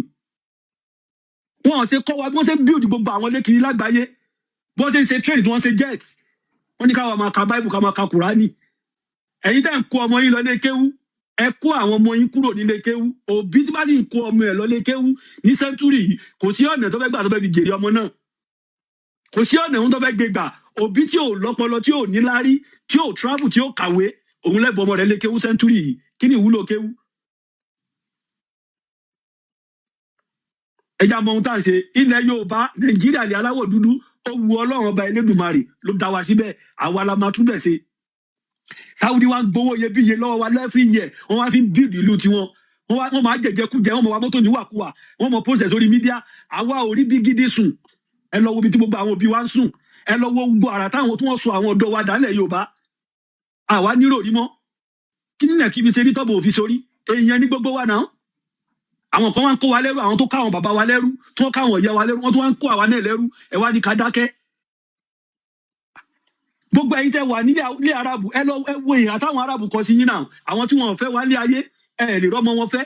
wọn ò ṣe kọ́ wa bí wọ́n ṣe ń build gbogbo àwọn lékiri lágbàáyé, bí wọ́n ṣe ń ṣe train, tí wọ́n ṣe jet. Wọ́n ní káwa máa ka Bible, ká máa ka Kùránì. Ẹ̀yin tẹ́ ń kó ọmọ yín lọ lé kéwú, ẹ kó àwọn ọmọ yín kúrò nílé kéwú. Òbí tí bá sì ń kó ọmọ ẹ̀ lọ lé kéwú ní century yìí, kò sí ọ̀nà tó fẹ́ gbà tó fẹ́ fi jèrè ọmọ náà. Kò sí ọ̀nà òun tó fẹ́ gbé gbà. Òbí tí ò lọ́pọlọ, tí ò níláárí, tí ò travel, tí ò kàwé, òun lẹ́bọ̀ ọmọ rẹ̀ lé kéwú century yìí. Kí ni ìwúlò kéwú? Ẹ já mọ ohun tá à ń ṣe. Ilẹ̀ Yorùbá, Nàìjíríà lè aláwọ̀ dúdú, ó wu Ọlọ́run Ọba Elédùmarè ló dá wa síbẹ̀. Àwa la máa túbẹ̀ ṣe. Sáwùdí wa ń gbowó iyebíye lọ́wọ́ wa lẹ́fí yẹ, wọ́n wá fi ń build ìlú tiwọn. Wọ́n wá, wọ́n máa jẹjẹ kújẹ, wọ́n mọ wa mọ́tò níwàkuwà, wọ́n mọ post ẹ̀ sórí media. Àwa ò rí bí gidi sùn. Ẹ lọ wo ibi tí gbogbo àwọn òbí wa ń sùn. Ẹ lọ wo gbogbo àrà táwọn tí wọ́n sọ àwọn ọ̀dọ́ wa dálẹ̀ Yorùbá. Àwa nírò rí mọ́. Kí nílẹ̀ kí fi ṣe rí tọ́bù òfin sórí èèyàn ní gbogbo wa náà. Àwọn kan wá ń kó wa lẹ́rú, àwọn tó ká àwọn bàbá wa lẹ́rú, tí wọ́n ká àwọn ìyá wa lẹ́rú, wọ́n tún wá ń kó àwa náà lẹ́rú. Ẹ wá ní ká dákẹ́. Gbogbo ẹ̀yin tẹ́ wà nílé ilé Arabu, ẹ lọ ẹ wo ìhà táwọn Arabu kọ sí yín náà. Àwọn tí wọn ò fẹ́ wá lé ayé, ẹ lè rọ́mọ wọn fẹ́.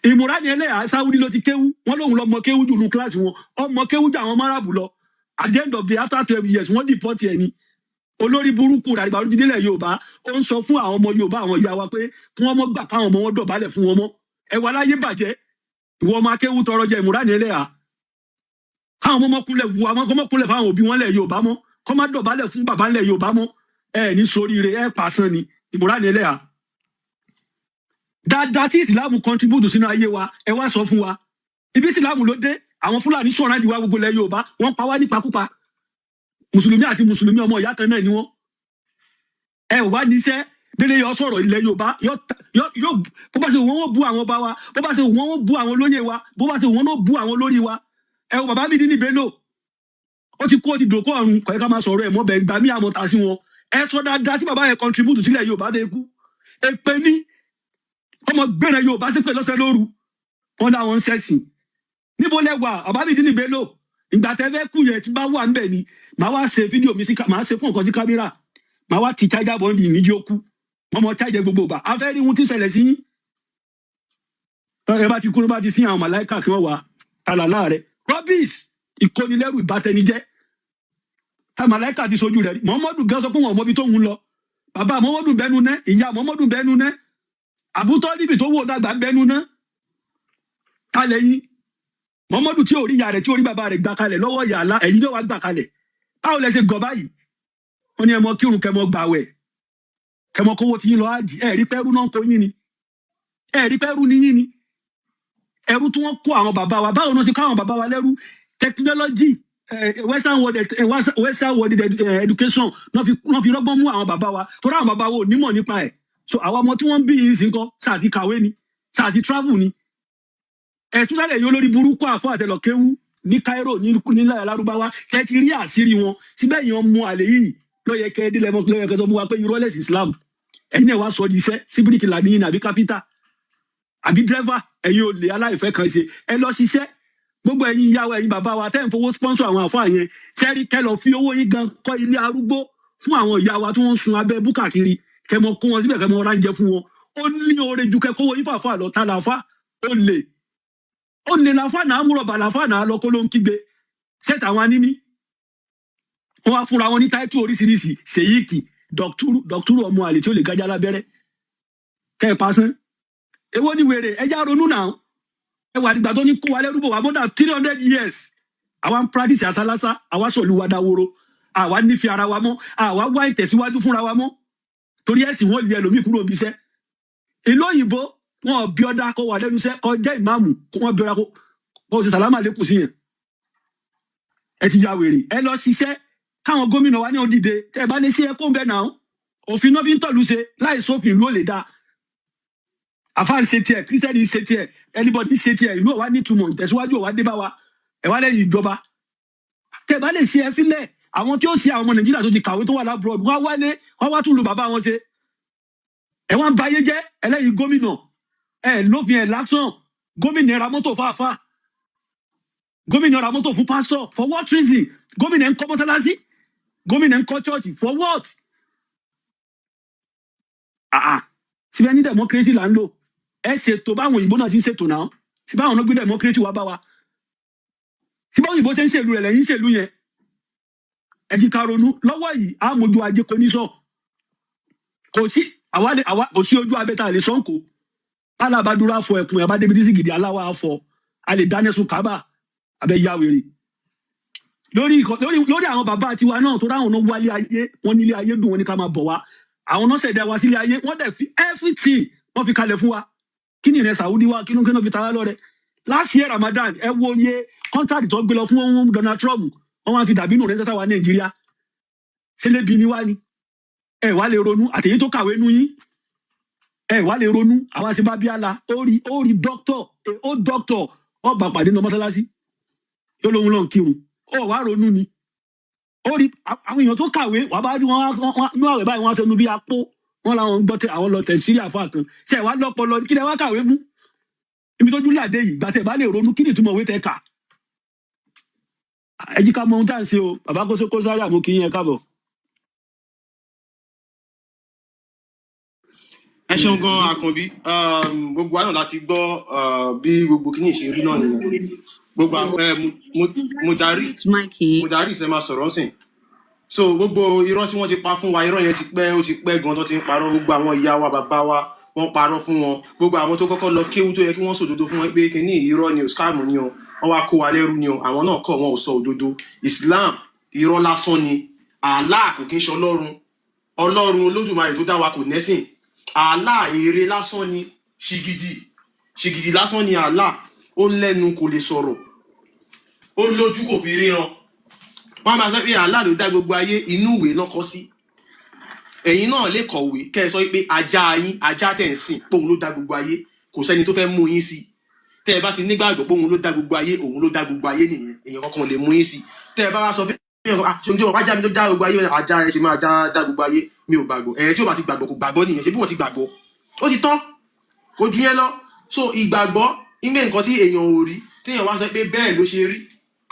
Ìmúra ni ẹlẹ́yà Sáwúdí ló ti kéwú. Wọn lóun lọmọ kéwú jù nù kíláàsì wọn, ọmọ kéwú jù àwọn ọmọ Arabu lọ. At the end of the day, after 12 years, wọ́n deport ẹ̀ ni. Olórí burúkú ràdìbà ló ti délẹ̀ Yorùbá. Ó ń sọ fún àwọn ọmọ Yorùbá, àwọn ìyá wa, pé kí wọ́n mọ́ gbà káwọn ọmọ wọn dọ̀bálẹ̀ fún wọn mọ́. Ẹ wà láyé bàjẹ́. Ìwọ ọmọ akéwú tọrọ jẹ, ìmúra ni ẹlẹ́yà, káwọn ọmọ kúnlẹ̀ fún àwọn ọmọ kúnlẹ̀ fáwọn òbí wọn lẹ̀ Yorùbá mọ́, kọ́ má dọ̀bálẹ̀ fún bàbá ńlẹ̀ Yorùbá mọ́. Ẹ ní soríire, ẹ pàṣán ni. Ìmúra ni ẹlẹ́yà, dáadáa tí Ìsìláàmù contribute sínú ayé wa, ẹ wá sọ fún wa. Ibi Ìsìláàmù ló dé, àwọn Fúlàní sọ̀rọ̀ àdìwá gbogbo ilẹ̀ Yorùbá, wọ́n pa wá nípakúpa. Mùsùlùmí àti mùsùlùmí, ọmọ ìyá kan náà ni wọ́n. Ẹ ò wá níṣẹ́ délé yọ sọ̀rọ̀ ilẹ̀ Yorùbá yọ. Bó bá ṣe wọ́n, wọ́n bú àwọn ọba wa. Bó bá ṣe wọ́n, wọ́n bú àwọn olóyè wa. Bó bá ṣe wọ́n, wọ́n bú àwọn olórí wa. Ẹ wo bàbá mi dín ní Bello, ó ti kú, ó ti dòkó ọ̀run. Kọ̀ ẹ́ ká máa sọ̀rọ̀ ẹ̀ mọ́ bẹ́ẹ̀ gbà mí àmọ́ ta sí wọn. Ẹ sọ dáadáa tí bàbá yẹn contribute sílẹ̀ Yorùbá tẹ kú. Èpè ní ọmọ gbẹ̀rẹ̀ Yorùbá sí pé lọ́sẹ̀ lóru wọn dá wọn ń sẹ́sìn. Níbo lẹ wà, bàbá mi dín ní Bello? Ìgbà tẹ fẹ́ kú yẹn, tí bá wà ńbẹ̀ ni màá wá ṣe fídíò mi sí, màá ṣe fún nǹkan sí kámẹ́rà, màá wá ti chájà bọ́ǹdì níjí ó kú. Wọ́n mọ chájẹ gbogbo ìgbà. A fẹ́ rí ohun tí ń ṣẹlẹ̀ sí yín. Tọ́ ẹ bá ti kú, ló bá ti sí àwọn màláìkà kí wọ́n wà tààlà láàrẹ. Rubbish, ìkónilẹ́rù, ìbátẹnijẹ́. Ta màláìkà ti sojú rẹ̀ rí? Muhammadu gan sọ pé wọn ò mọbi tó ń lọ. Bàbá Muhammadu bẹnu ná, ìyá Muhammadu bẹnu ná, Àbútọ́líbì tó wò dàgbà bẹnu ná. Ta lẹ́yìn Muhammadu tí ò rí ìyá rẹ̀, tí ò rí bàbá rẹ̀ gbà kalẹ̀ lọ́wọ́ ìyá àlá, ẹ̀yin ló wá gbà kalẹ̀? Báwo lẹ ṣe gọ̀ báyìí? Wọ́n ní ẹ mọ kírun, kẹmọ gbàwẹ̀, kẹmọ kówó tí yín lọ ájì. Ẹ rí pẹ́rú náà kó yín ni, ẹ rí pẹ́rú ní yín ni, ẹrú tí wọ́n kó àwọn bàbá wa. Báwo ni wọ́n ti kó àwọn bàbá wa lẹ́rú? Technology, western world education náà fi rọ́gbọ́n mú àwọn bàbá wa, torí àwọn bàbá wa ò nímọ̀ nípa ẹ̀. So àwọn ọmọ tí wọ́n ń bí yìí sí ń kọ́ sáà ti kàwé ni, sáà ti travel ni, especially ẹ̀yin olórí burúkú àfọ àtẹlọkéwú ní Cairo, ní nílẹ̀ Lárúbáwá, tẹ́ ti rí àṣírí wọn síbẹ̀. Yẹn mú àlè yìí lọ́yẹ kẹ́ délẹ̀ mọ́, lọ́yẹ kẹ́ sọ fún wa pé irọ́ lẹ̀sìn Islam. Ẹ̀yin náà wá sọ di iṣẹ́ sí bíríkìlà ní àbí kápítà àbí dírẹ́fà. Ẹ̀yin olè aláìfẹ́ kan ṣe, ẹ lọ ṣiṣẹ́. Gbogbo ẹ̀yin ìyá wa, ẹ̀yin bàbá wa tẹ́ ń fowó sponsor àwọn àfáà yẹn, sẹ́rí kẹ́ lọ fi owó yín gan kọ́ ilé arúgbó fún àwọn ìyá wa tí wọ́n ń sun abẹ́ búkà kiri, kẹ́ mọ kó wọn síbẹ̀, kẹ́ mọ ránjẹ fún wọn. Ó ní oore ju kẹ́ kówó yín fàáfàá lọ. Tá làáfà? Ó lè, ó lè làáfà náà, múrọ̀bà làáfà náà lọ kó ló ń kígbe ṣẹ́ẹ̀tì àwọn aníní. Wọ́n wá fúnra wọn ní táìtù oríṣiríṣi, ṣèyíkì, dọ̀túrú, dọ̀túrú, ọmọ àlè tí ó lè gájá lábẹ́rẹ́ kẹ́ ẹ pasán. Èwo ni wèrè? Ẹja ronú náà. Ẹ wà nígbà tó ní kó wa lẹ́rú bò wá more than 300 years. Àwa ń practice àsálásá, àwa sọ̀lú wa dáwóró, àwa nífẹ̀ẹ́ ara wa mọ́, àwa wá ìtẹ̀síwájú fúnra wa mọ́, torí ẹ̀sìn wọn lé ẹlòmíì kúrò níbi iṣẹ́. Ìlú òyìnbó, wọn ò bí ọdá kó wà lẹ́nu iṣẹ́ kó jẹ́ ìmáàmù, kó wọ́n bí ọdá kó ṣe sàlámà lẹ́kùn sí yẹn. Ẹ ti ya wèrè. Ẹ lọ ṣiṣẹ́. Káwọn gómìnà wa ní òdìdé, tẹ ẹ bá lè ṣe, ẹ kó ń bẹ náà. Òfin náà fi ń tọ̀lú ṣe, láì sófin ìlú ò lè dáa. Àfáà ń ṣe tiẹ̀, kírísítẹ́nì ń ṣe tiẹ̀, anybody ń ṣe tiẹ̀, ìlú ò wá nítumọ̀, ìtẹ̀síwájú ò wá dé bá wa. Ẹ wá lẹ́yìn ìjọba. Tẹ ẹ bá lè ṣe, ẹ fílẹ̀. Àwọn tí ó ṣe, àwọn ọmọ Nàìjíríà tó ti kàwé tó wà l'abroad, wọ́n á wálé, wọ́n wá tún lu bàbá wọn ṣe. Ẹ wá ń ba ayé jẹ́. Ẹlẹ́yìn gómìnà, ẹ lófin ẹ lásán. Gómìnà ra mọ́tò fáfá, gómìnà ra mọ́tò fún pásítọ̀, for what reason? Gómìnà ń kọ́ mọ́sálásí, gómìnà ń kọ́ church, for what? Ah ah, síbẹ̀ ní democracy là ń lò. Ẹ ṣètò báwọn òyìnbó náà ti ń ṣètò náà. Síbẹ̀ àwọn náà gbé democracy wá bá wa. Síbẹ̀ òyìnbó ṣe ń ṣèlú rẹ̀ lẹ́yìn ṣèlú yẹn. Ẹ ti ká ronú lọ́wọ́ yìí. Á mójú ajé kò ní sọ, kò sí àwa lè àwa, kò sí ojú abẹ́ tá a lè sọ́nkò. Alábàdúrà fọ ẹkùn ẹ̀ bá débi tí sì gidi aláwa fọ, a lè dáná sun kábà abẹ́ ya wèrè lórí àwọn bàbá tiwa náà tó ráwọn náà wálé ayé wọn nílé ayé dùn, wọn ní ká máa bọ̀ wá. Àwọn náà ṣẹ̀dá wa sílé ayé, wọ́n dẹ̀ fi everything wọ́n fi kalẹ̀ fún wa. Kí ni ìrìn Saudi wa? Kí ló fi tara lọ́rẹ? Last year Ramadan, ẹ wo iye contract tó gbé lọ fún Donald Trump. Wọ́n wá fi dàbínú rẹ̀ sẹ́sà wa Nàìjíríà. Ṣé lébi ni wá ni? Ẹ wá lè ronú. Àtẹ̀yìn tó kàwé nu yín, ẹ wá lè ronú. Àwa ṣe bá bí àlà. Ó rí dókítọ̀, ó dókítọ̀, ó bá pàdé ní mọ́sálásí, yóò lóhun lọ́n kírun. Ó wá ronú ni. Ó rí àwọn èèyàn tó kàwé wà bá rí wọn ní àwẹ̀ báyìí, wọn á sọnù bí apó wọn làwọn ń gbọ́ tẹ àwọn lọ tẹ̀ sírí àfa kan ṣe wá lọ́pọlọ. Kí lẹ wá kàwé fún ibi tójú làdé yìí? Gbàtẹ̀ bá lè ronú, kí ni ìtumọ̀ òwe tẹ kà? Ẹ jí ká mọ ohun tá à ń ṣe o. Bàbá kó kó sáré àmú kí yín, ẹ káàbọ̀. Ẹ ṣeun gan, Àkànbí. Gbogbo wa náà láti gbọ́ bí gbogbo kíní ṣe rí náà nìyẹn. Gbogbo mo darí Mike yìí. Mo darí ìṣe máa sọ̀rọ̀ sìn. So gbogbo irọ́ tí wọ́n ti pa fún wa, irọ́ yẹn ti pẹ́, ó ti pẹ́ gan tó ti ń parọ́. Gbogbo àwọn ìyá wa, bàbá wa, wọ́n parọ́ fún wọn. Gbogbo àwọn tó kọ́kọ́ lọ kéwú, tó yẹ kí wọ́n sòdodo fún wọn pé kíní irọ́ ni o, scam ni o, wọ́n wá kó wa lẹ́rú ni o, àwọn náà kọ̀, wọn ò sọ òdodo. Islam, irọ́ lásán ni. Allah kò kí ń ṣe Ọlọ́run. Ọlọ́run Olódùmarè tó dá wa kò nẹ́sìn. Allah, ère lásán ni, ṣìgìdì ṣìgìdì lásán ni Allah. Ó lẹ́nu, kò lè sọ̀rọ̀. Ó lójú, kò fi ríran. Wọ́n máa sọ pé Allah ló dá gbogbo ayé, inú ìwé náà kọ sí. Ẹ̀yin náà lè kọ̀wé kẹ́ ẹ sọ pé ajá yín, ajá tẹ̀ ń sìn, póun ló dá gbogbo ayé. Kò sẹ́ni tó fẹ́ mú yín sí. Tẹ́ ẹ bá ti nígbàgbọ́ pé òun ló dá gbogbo ayé, òun ló dá gbogbo ayé nìyẹn. Èèyàn kankan ò lè mú yín sí. Tẹ́ ẹ bá wá sọ fún èèyàn kan, ah, ṣe oúnjẹ wọn ajá mi ló dá gbogbo ayé, ajá ẹ ṣe máa dá gbogbo ayé, mi ò gbàgbọ́. Ẹ̀yẹ tí ó bá ti gbàgbọ́, kò gbàgbọ́ nìyẹn. Ṣe bí wọ́n ti gbàgbọ́, ó ti tán, kò ju yẹn lọ. So ìgbàgbọ́ ìgbé nǹkan tí èèyàn ò rí, téèyàn wá sọ pé bẹ́ẹ̀ ló ṣe rí,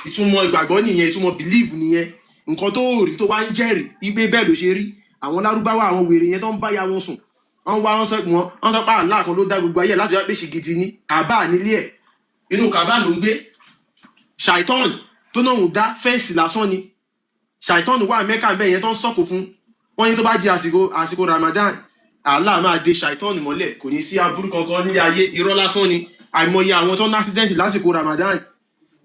ìtumọ̀ ìgbàgbọ́ nìyẹn, ìtumọ̀ believe nìyẹn. Nǹkan tó rí, tó wá ń jẹ́rìí ìgbé bẹ́ẹ̀ ló ṣe rí. Àwọn Lárúbáwá, àwọn wèrè yẹn tó ń báya wọn sùn. Wọ́n wá, wọ́n sọ wọ́n sọ pé Allah kan ló dá gbogbo ayé láti wá pé ṣìgìdì ní Kàbá nílé ẹ̀, inú Kàbá ló ń gbé. Ṣàìtọ́n tó náà ń dá fence lásán ni. Ṣàìtọ́n wà Mẹ́kà bẹ́ẹ̀ yẹn tó ń sọ̀kò fún wọ́n ní tó bá di àsìkò Ramadan, Allah máa de ṣàìtọ́n mọ́lẹ̀, kò ní sí aburú kankan nílé ayé. Irọ́ lásán ni. Àìmọye àwọn tó ń accident lásìkò Ramadan.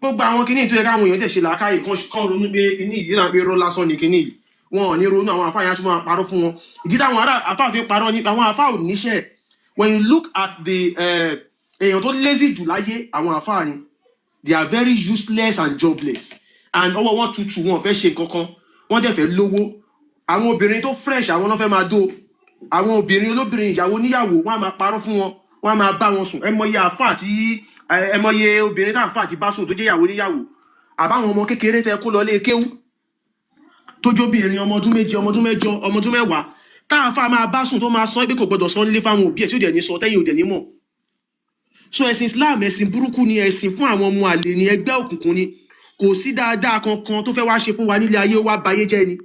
Gbogbo àwọn kinní tó yẹ káwọn èèyàn dẹ̀ ṣe làákàyè kan ronú pé kinní yìí náà, pé irọ́ lásán ni kinní yìí. Wọn ò ní ronú. Àwọn àfáà yẹn á tún máa parọ́ fún wọn. Ìdí táwọn ará àfáà fi parọ́ ni àwọn àfáà ò níṣẹ́. When you look at the èèyàn tó lazy jù láyé, àwọn àfáà ni. They are very useless and jobless, and ọwọ́ wọn tutù, wọn ò fẹ́ ṣe nǹkan kan, wọ́n dẹ̀ fẹ́ lówó. Àwọn obìnrin tó fresh, àwọn náà fẹ́ máa dó. Àwọn obìnrin olóbìnrin, ìyàwó níyàwó, wọn á máa parọ́ fún wọn, wọn á máa bá wọn sùn. Ẹ mọye àáfàá tí ẹ mọye obìnrin tá àáfàá ti bá sùn tó jẹ́ ìyàwó níyàwó, àbáwọn ọmọ kékeré tẹ kó lọ lé kéwú tó jóbìnrin, ọmọ ọdún 7, ọmọ ọdún 8, ọmọ ọdún 10, tá àáfàá máa bá sùn, tó máa sọ pé kò gbọdọ̀ sọ nílé fáwọn òbí ẹ̀, tí ó dẹ̀ ní sọ, tẹ́yìn ò dẹ̀ ní mọ̀. So ẹ̀sìn Islam, ẹ̀sìn burúkú ni, ẹ̀sìn fún àwọn ọmọ àlè ni, ẹgbẹ́ òkùnkùn ni. Kò sí dáadáa kankan tó fẹ́ wá ṣe fún wa nílé ayé, wá bayé jẹ́ ni.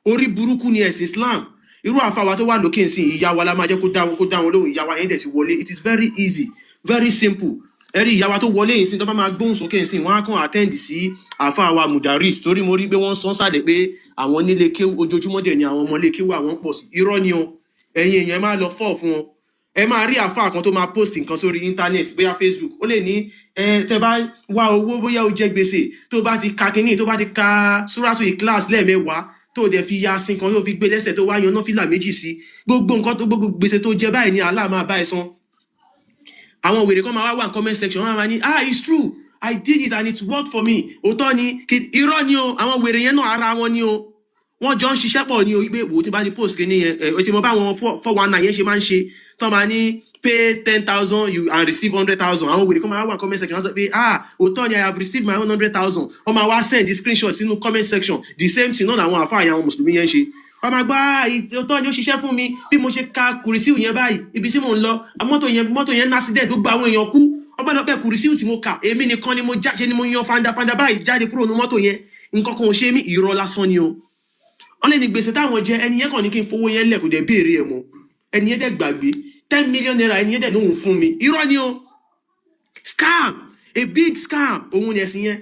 Orí burúkú ni ẹ̀sìn Islam. Irú àfàwà tó wà lókè nsìn, ìyá wa la máa jẹ́ kó dá wọn lóhùn. Ìyá wa yẹn dẹ̀ ti wọlé. It is very easy, very simple. Ẹ̀rí ìyá wa tó wọlé yìí sí, tó bá máa gbóhùn sókè nsìn, wọ́n á kàn attend sí àfàwà Mudaris, torí mo rí pé wọ́n sọ sálẹ̀ pé àwọn nílé kéwú ojoojúmọ́ dẹ̀ ni àwọn ọmọ ilé kéwú àwọn ń pọ̀ sí. Irọ́ ni o. Ẹ̀yin èèyàn, ẹ máa lọ fọ́ fún wọn. Ẹ máa rí àfáà kan tó máa post nǹkan sórí internet, bóyá Facebook, ó lè ní ẹ tẹ bá wá owó, bóyá ó jẹ gbèsè, tó bá ti ka kínní, tó bá ti ka Súrátù Ikhlas lẹ́ẹ̀mẹ́wàá, tó dẹ̀ fi Yasin kan, tó fi gbé lẹ́sẹ̀, tó wá yan náfìlà 2 sí, gbogbo nǹkan tó gbogbo gbèsè tó jẹ báyìí ni Allah máa bá ẹ san. Àwọn wèrè kan máa wá wà ní comment section, wọn máa ní, "Ah, it's true, I did it and it worked for me." Òótọ́ ni. Irọ́ ni o. Àwọn wèrè yẹn náà, ara wọn ni o. Wọ́n jọ ń ṣiṣẹ́ pọ̀ ní o, pé wò ó, tí bá ti post kìíní yẹn, ẹ ẹ ti mọ báwọn 419 yẹn ṣe máa ń ṣe, tọ́ máa ní pay 10,000 you and receive 100,000. Àwọn wèrè kan máa wà comment section, wọ́n sọ pé, "Ah, òótọ́ ni, I have received my 100,000." Wọ́n máa wá send the screenshot sínú comment section. The same thing náà làwọn àfáà yẹn, àwọn mùsùlùmí yẹn ń ṣe. Wọ́n máa gbọ́, "Ah, òótọ́ ni, ó ṣiṣẹ́ fún mi. Bí mo ṣe ka kùrìsíù yẹn báyìí, ibi tí mò ń lọ, mọ́tò yẹn ní accident, gbogbo àwọn èèyàn kú. Ọpẹ́lọpẹ́ kùrìsíù tí mo kà, èmi nìkan ni mo já ṣe ni mo yan fandafanda báyìí jáde kúrò ní mọ́tò yẹn, nǹkan kan ò ṣe mí." Irọ́ lásán ni o. Wọ́n lé ní gbèsè táwọn jẹ, ẹni yẹn kàn ní kí n fowó yẹn lẹ̀, kò dẹ̀ béèrè ẹ̀ mọ́. Ẹni yẹn dẹ̀ gbàgbé ₦10 million, ẹni yẹn dẹ̀ lóhùn fún mi. Irọ́ ni o. Scam, a big scam, òun ni ẹ̀sìn yẹn.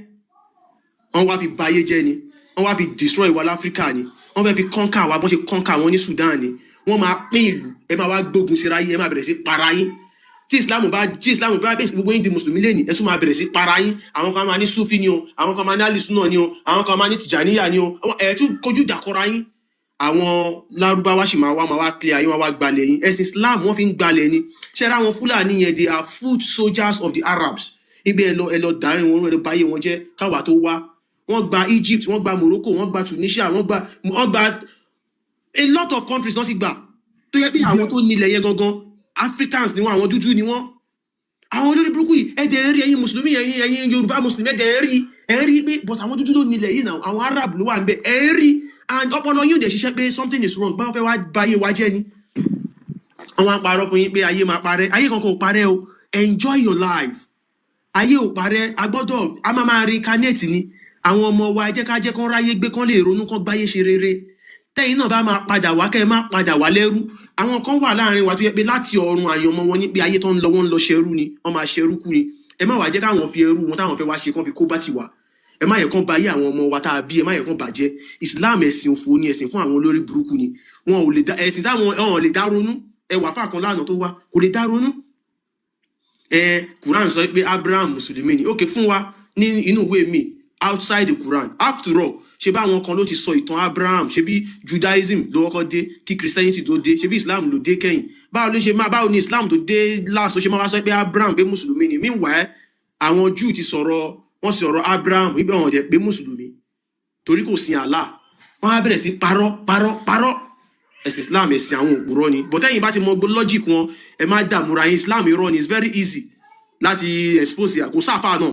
Wọ́n wá fi bayé jẹ́ ni, wọ́n wá fi destroy wa láfíríkà ni. Wọ́n fẹ́ fi conquer wa, bọ́n ṣe conquer wọn ní Sudan ni. Wọ́n máa pín ìlú, ẹ máa wá gbógun síra yín, ẹ máa bẹ̀rẹ̀ sí para yín. Tí Islam bá bẹ̀rẹ̀ sí, gbogbo yín di mùsùlùmí lẹ́nìí, ẹ tún máa bẹ̀rẹ̀ sí para yín. Àwọn kan máa ní Sufi ni o, àwọn kan máa ní Alisuna ni o, àwọn kan máa ní Tìjàníyà ni o. Ẹ tún kojú ìjà kọra yín. Àwọn Lárúbáwá sì máa wá clear yín, wá wá gbalẹ̀ yín. Ẹ̀sìn Islam, wọ́n fi ń gbalẹ̀ ni. Ṣẹ́ra àwọn Fúlàní yẹn, they are foot soldiers of the Arabs. Ibi ẹ lọ dárin wọn, ẹ lọ báyé wọn jẹ́ káwa tó wá. Wọ́n gba Egypt, wọ́n gba Morocco, wọ́n gba Tunisia, wọ́n gba a lot of countries náà ti gbà, tó yẹ pé àwọn tó nílẹ̀ yẹn gangan, Africans ni wọ́n, àwọn dúdú ni wọ́n. Àwọn olórí burúkú yìí, ẹ dẹ̀ ń rí, ẹ̀yin mùsùlùmí, ẹ̀yin Yorùbá mùsùlùmí, ẹ dẹ̀ ń rí, ẹ ń rí pé, but àwọn dúdú ló nílẹ̀ yìí náà, àwọn Arab ló wà ń bẹ̀. Ẹ ń rí, and ọpọlọ yóò dẹ̀ ṣiṣẹ́ pé something is wrong. Báwọn fẹ́ wá báyé wa jẹ́ ni. Wọ́n wá ń parọ́ fún yín pé ayé máa parẹ́. Ayé kankan ò parẹ́ o. Enjoy your life. Ayé ò parẹ́. A gbọ́dọ̀ a máa máa reincarnate ni. Àwọn ọmọ wa, ẹ jẹ́ ká jẹ́ kán ráyé gbé, kán lè ronú, kán gbáyé ṣe rere. Tẹ́yìn náà bá máa padà wá, kẹ́ ẹ má padà wá lẹ́rú. Àwọn kan wà láàrin wa tó yẹ pé láti ọ̀run àyànmọ́ wọn ní pé ayé tó ń lọ, wọ́n ń lọ ṣẹrú ni, wọ́n máa ṣẹrú kú ni. Ẹ má wàá jẹ́ káwọn fi ẹrú wọn táwọn fẹ́ wá ṣe kán fi kó bá ti wà. Ẹ má yẹ kán ba ayé àwọn ọmọ wa tá a bí, ẹ má yẹ kán bàjẹ́. Islam, ẹ̀sìn òfò ni, ẹ̀sìn fún àwọn olórí burúkú ni. Wọn ò lè dá ẹ̀sìn táwọn wọn ò lè dá ronú. Ẹ wà fáà kan lánàá tó wá, kò lè dá ronú. Ẹ Quran sọ pé Abraham mùsùlùmí ni. Ok, fún wa ní inú ìwé mi outside the Quran. After all, ṣe bá àwọn kan ló ti sọ ìtàn Abraham. Ṣe bí Judaism ló kọ́kọ́ dé kí Christianity tó dé? Ṣe bí Islam ló dé kẹ́yìn? Báwo ló ṣe máa, báwo ni Islam tó dé last ó ṣe máa wá sọ pé Abraham pé mùsùlùmí ni? Meanwhile, àwọn Jew ti sọ̀rọ̀, wọ́n sọ̀rọ̀ Abraham wípé wọn jẹ́ pé mùsùlùmí torí kò sin Allah. Wọ́n á bẹ̀rẹ̀ sí parọ́, parọ́, parọ́. Ẹ̀sìn Islam, ẹ̀sìn àwọn òpùrọ́ ni. But ẹ̀yin bá ti mọ logic wọn, ẹ má dààmúra yín. Islam irọ́ ni. It's very easy láti expose. Kò sáfà náà.